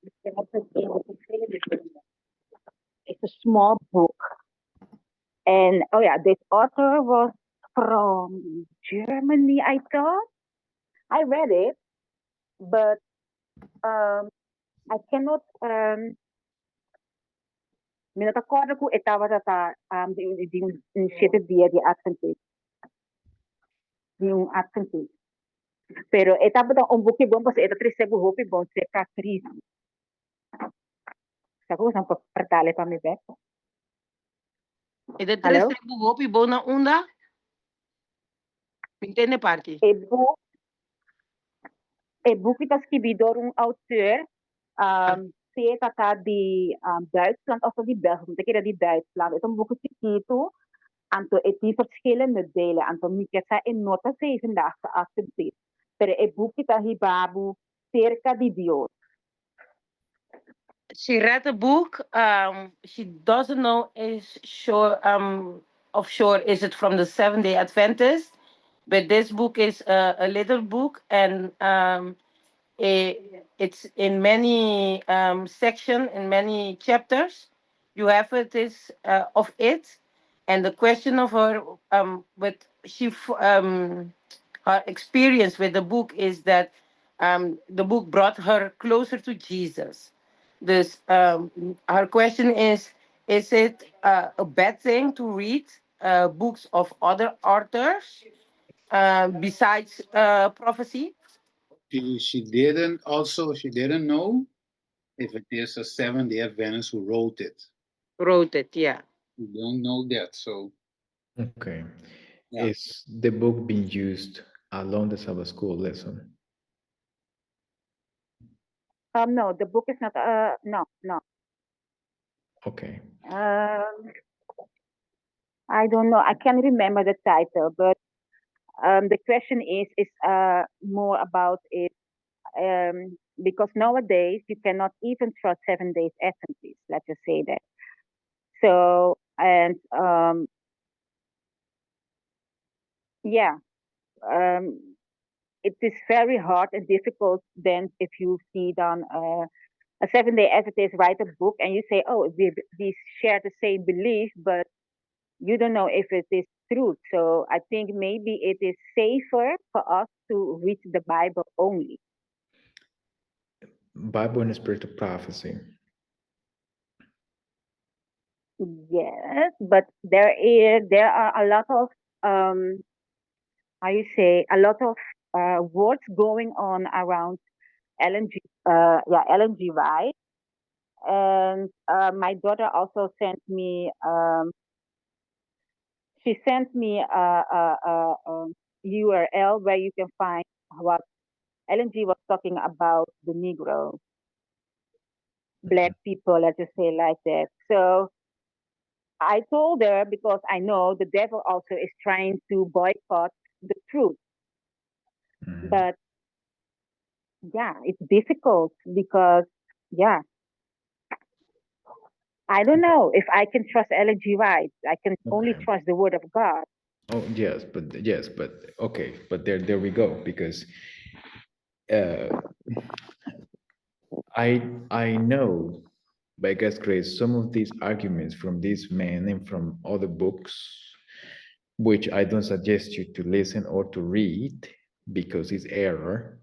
it in the. It's a small book, and oh yeah, this author was from Germany, I thought. I read it, but I cannot. Mi no ta kòrda ku e tabata di un shete dia di Adventist. Di un Adventist. Pero e tabata un buki bon, pasobra e ta trese bo hopi bon serka Cristo. Sa ku bo por vertalen pa mi bèk? E ta Hallo? trese bo hopi bon na unda? Mi n' tende parti. E buki ta skibí dor un outor, e ta di Duitsland of di België, mi kere di Duitsland. E ta un buki chikitu, anto e tin verschillende delen. Anto mi ke sa e no ta Zevendaagse Adventist. Pero e buki ta hiba bo serka di Dios. She read a book. She doesn't know is sure of sure is it from the Seventh Day Adventist, but this book is a little book and it's in many section, in many chapters. You have it is of it, and the question of her, but her experience with the book is that the book brought her closer to Jesus. Dus her question is it a bad thing to read books of other authors besides prophecy? She didn't know if it is a Seventh Day Adventist who wrote it. Wrote it, yeah. We don't know that, so Okay. Yeah. Is the book being used along the Sabbath School lesson? No, the book is not, no. Okay. I don't know. I can't remember the title, but the question is more about it because nowadays you cannot even trust 7 Days Adventists. Let's just say that. So and yeah, it is very hard and difficult then if you see dan a 7 Day Adventist write a book and you say, "Oh, we share the same belief," but you don't know if it is true. So I think maybe it is safer for us to read the Bible only. Bible and Spirit of Prophecy. Yes, but there are a lot of how you say, a lot of words going on around Ellen G, yeah, Ellen G. White. And my daughter also sent me she sent me a URL where you can find what Ellen G was talking about the Negro, black people, let's just say like that. So I told her, because I know the devil also is trying to boycott the truth. But yeah, it's difficult because, yeah, I don't know if I can trust Ellen G. White. I can only trust the word of God. Oh, yes, but okay, but there we go, because I know by God's grace some of these arguments from this man and from other books, which I don't suggest you to listen or to read because it's error.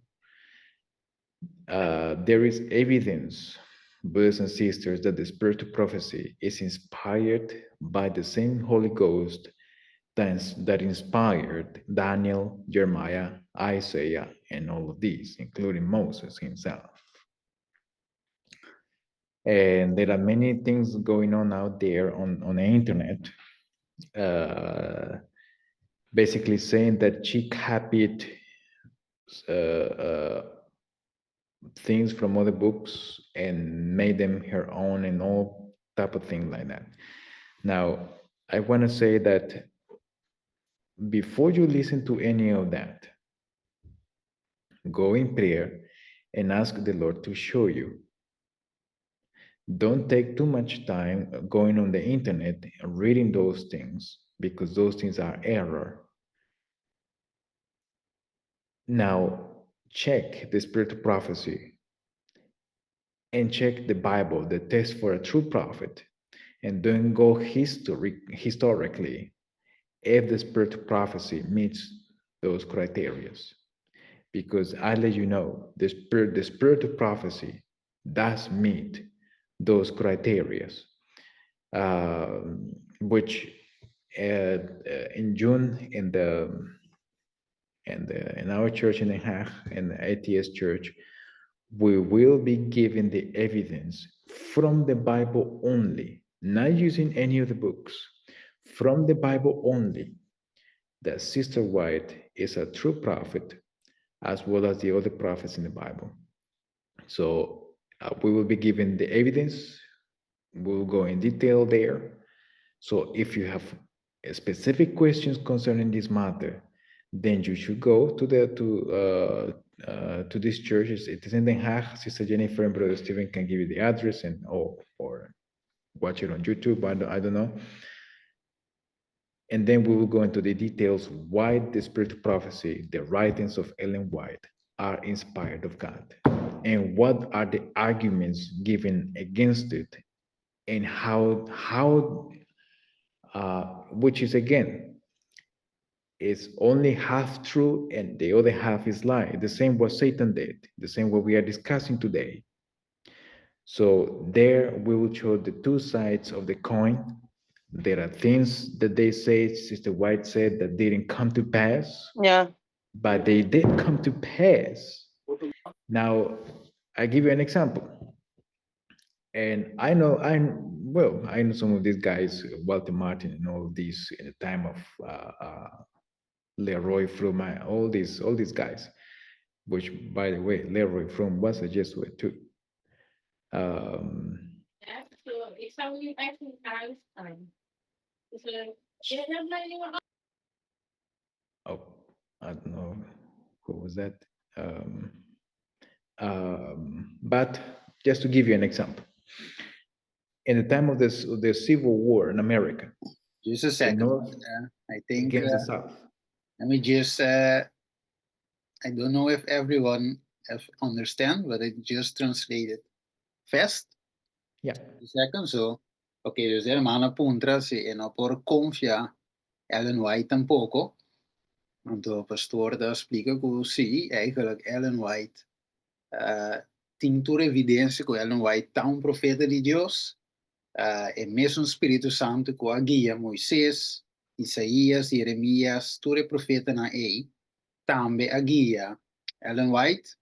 There is evidence, brothers and sisters, that the spirit of prophecy is inspired by the same Holy Ghost that inspired Daniel, Jeremiah, Isaiah, and all of these, including Moses himself. And there are many things going on out there on the internet, basically saying that she copied things from other books and made them her own and all type of thing like that. Now, I want to say that before you listen to any of that, go in prayer and ask the Lord to show you. Don't take too much time going on the internet and reading those things, because those things are error. Now, check the spirit of prophecy and check the Bible, the test for a true prophet, and then go historically if the spirit of prophecy meets those criteria. Because I let you know, the spirit of prophecy does meet those criteria, which in June in our church in Den Haag, in the ATS church, we will be giving the evidence from the Bible only, not using any of the books, from the Bible only, that Sister White is a true prophet, as well as the other prophets in the Bible. So we will be giving the evidence. We'll go in detail there. So if you have specific questions concerning this matter, then you should go to this church. It is in Den Haag. Sister Jennifer and Brother Stephen can give you the address and or watch it on YouTube. I don't know. And then we will go into the details why the spirit of prophecy, the writings of Ellen White, are inspired of God, and what are the arguments given against it, and how which is again, is only half true and the other half is lie. The same what Satan did, the same what we are discussing today. So there we will show the two sides of the coin. There are things that they say, Sister White said, that didn't come to pass. But they did come to pass. Now, I give you an example. And I know, I well, I know some of these guys, Walter Martin and all of these in the time of LeRoy Froom, all these guys, which, by the way, LeRoy Froom was a Jesuit too. Ik zou nu eigenlijk uitgaan. Dus je hebt mij nu Oh, I don't know who was that. But just to give you an example, in the time of this, the Civil War in America, Just a the second. North I think against the South. Let me just. I don't know if everyone have understand, but I just translated fast. A second, so, okay, dus ruman a puntra si e no por konfia Ellen White tampoko. Anto pastor ta splika ku si, eigenlijk Ellen White tin tur evidensia ku Ellen White ta un profeta di Dios. E mesun Spiritu Santu ku a guia Moises, Isaías, Yeremías, tur e profetanan ei, tambe a guia Ellen White.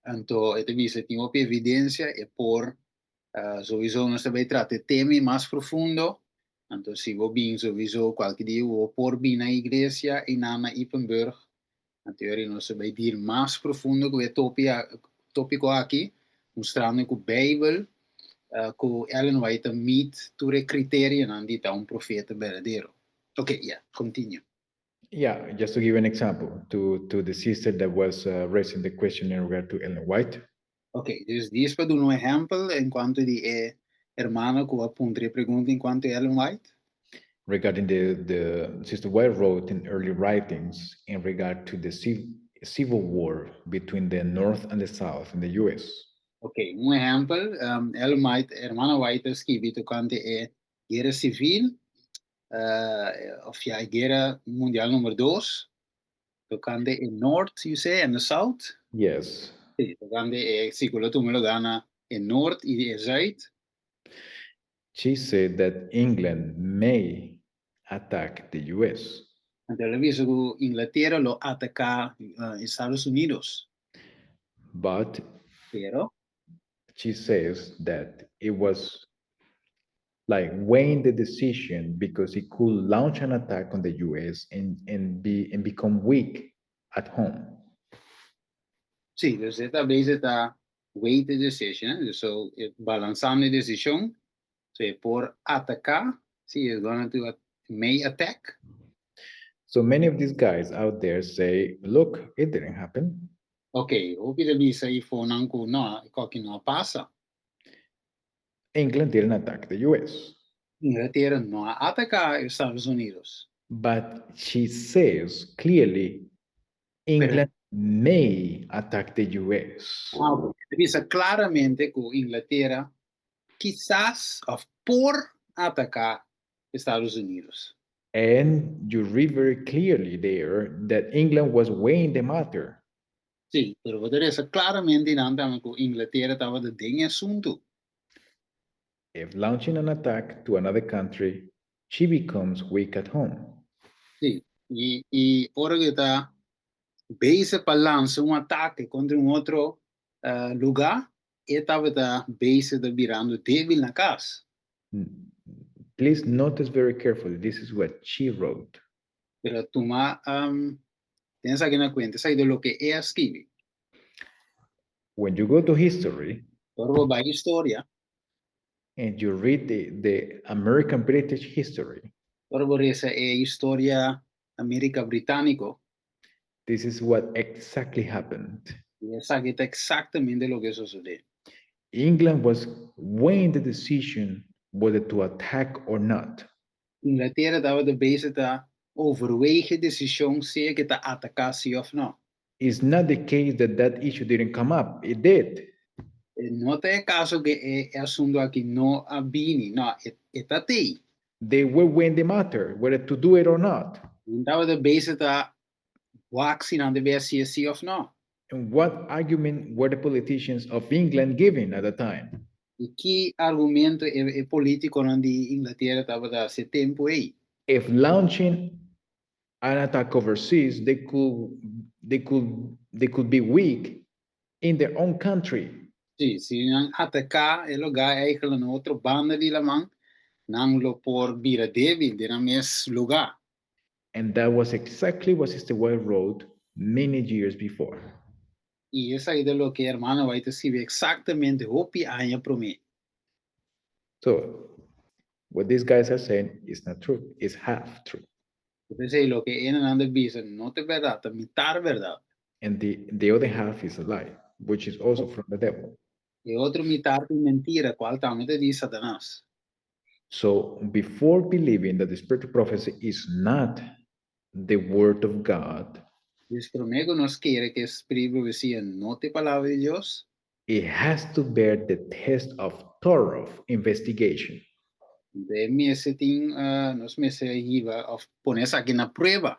Anto e ta bisa tin hopi evidensia, e por souiso nos ta bai trata e tema mas profundo. Anto si bo bin souiso kualke dia bo por bin na iglesia einan na Ypenburg. Anto yori nos ta bai dir mas profundo ku e topiko aki, mustrando ku Beibel ku Ellen White ta meet tur e kriterianan di ta un profeta berdadero. Okay, yeah, continue. Yeah, just to give an example to the sister that was raising the question in regard to Ellen White. Ok, dus djis pa duna un ehèmpel en kuanto di e hermana ku a puntra e pregunta en kuanto Ellen White. Regarding the Sister White wrote in early writings in regard to the civil war between the North and the South in the US. Ok, un ehèmpel, Ellen White, hermana White a skibi tokante e guera sivil, òf ya e guera mundial number dos, tokante e North, you say, and the South? Yes. Sí, tokante e si ku lo tuma lugá na e Noord i e Zuid. She said that England may attack the US. Anto el a bisa ku Inglatera lo ataká Estados Unidos. But Pero she says that it was like weighing the decision because it could launch an attack on the US and become weak at home. Sí, dus e ta bezig ta weigh the decision, eh? So e balansando e desishon, so e por ataká, sí, is gonna to may attack. So many of these guys out there say, "Look, it didn't happen." Ok, hopi ta bisa eifonan ku no, esaki no a pasa. England didn't attack the US. Inglatera no a ataká Estados Unidos. But she says clearly England may attack the US. Ah, ok. E ta bisa klaramente ku Inglatera kisas òf por ataká Estados Unidos. And you read very clearly there that England was weighing the matter. Sí, pero bo ta lesa klaramente einan tambe ku Inglatera tabata den e asuntu. If launching an attack to another country, she becomes weak at home. Sí, i ora ku e ta bezig pa lansa un atake kontra un otro lugá, e tabata bezig ta birando débil na kas. Please notice very carefully, this is what she wrote. Pero tuma tene esaki na kuenta, esaki ta loke e a skibi. When you go to history Ora bo bai historia and you read the American British history, ora bo lesa e historia Amerika Britániko, this is what exactly happened. Esaki ta eksaktamente loke a sosodé. England was weighing the decision whether to attack or not. Inglatera tabata bezig ta overweeg e desishon sea ku ta ataká si òf no. It's not the case that that issue didn't come up. It did. No ta e kaso ku e asuntu aki no a bini, no, e tabata. They were weighing the matter, whether to do it or not. Nan tabata bezig ta wak si nan debe hasi si òf no. And what argument were the politicians of England giving at the time? I ki argumento e polítikonan di Inglatera tabata duna e tempu ei? If launching an attack overseas, they could be weak in their own country. Sí, si nan ataká e lugá eigenlijk na otro banda di laman, nan lo por bira débil den nan mes lugá. And that was exactly what Sister White wrote many years before. I esei ta loke ruman White a skibi eksaktamente hopi aña promé. So what these guys are saying is not true. It's half true. P'esei loke nan ta bisa no ta berdat, ta mitar berdat. And the other half is a lie, which is also from the devil. E otro mitar ta mentira, kual tambe ta di Satanas. So before believing that the spirit of prophecy is not the word of God, Dus promé ku nos kere ku spiritu di profesia no ta palabra di Dios, it has to bear the test of thorough investigation. E mester tin, nos mester hiba òf pone esaki na prueba.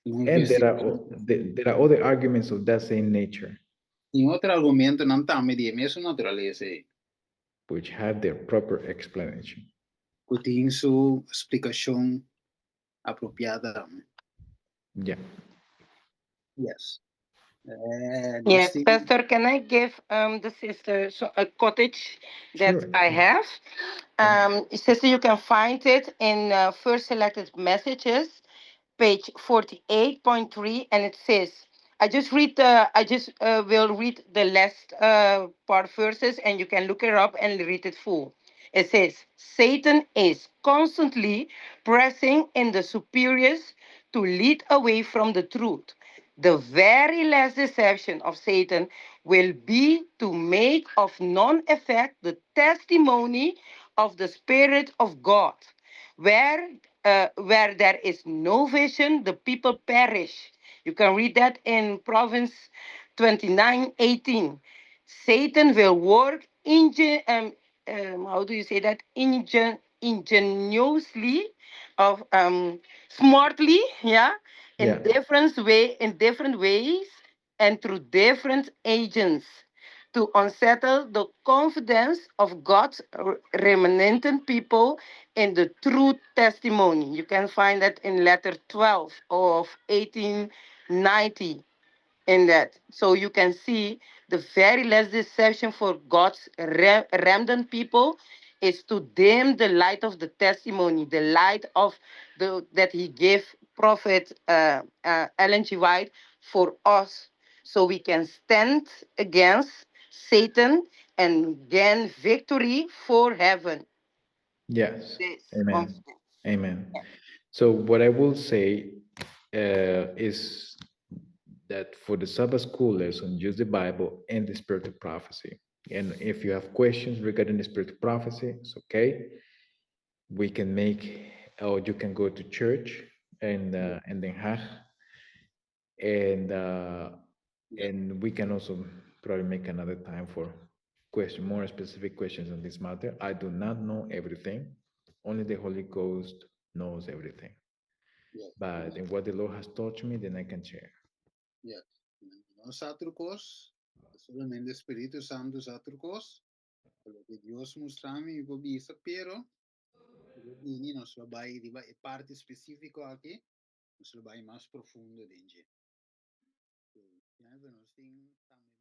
And there are other arguments of that same nature. Tin otro argumentonan tambe di e mesun naturalesa. which have their proper explanation. Ku tin su splikashon apropiá. Yeah. Yes. Yes, Pastor, can I give the sister a cottage that Sure. I have? Sister, you can find it in First Selected Messages, page 48.3, and it says, I just will read the last part verses, and you can look it up and read it full. It says, "Satan is constantly pressing in the superiors to lead away from the truth. The very last deception of Satan will be to make of none effect the testimony of the Spirit of God. Where there is no vision, the people perish." You can read that in Proverbs 29:18. Satan will work how do you say that? Ingeniously, of smartly, yeah, in different ways, and through different agents to unsettle the confidence of God's remnant people in the true testimony. You can find that in letter 12 of 1890 in that. So you can see the very last deception for God's remnant people is to dim the light of the testimony, the light of the that he gave Prophet Ellen G. White for us, so we can stand against Satan and gain victory for heaven. Yes. This Amen. Confidence. Amen. Yeah. So what I will say is that for the Sabbath school lesson, use the Bible and the Spirit of Prophecy. And if you have questions regarding the Spirit of Prophecy, it's okay. We can make, or you can go to church and in Den Haag, and we can also probably make another time for question, more specific questions on this matter. I do not know everything. Only the Holy Ghost knows everything. But in what the Lord has taught me, then I can share. Yeah. No sa tur kos, solamente Spiritu Santu sa tur kos. Loke Dios mustra mi, mi por bisa, pero bini nos lo bai riba e parti spesífiko aki, nos lo bai mas profundo den dje. So, ja, nos tin tambe.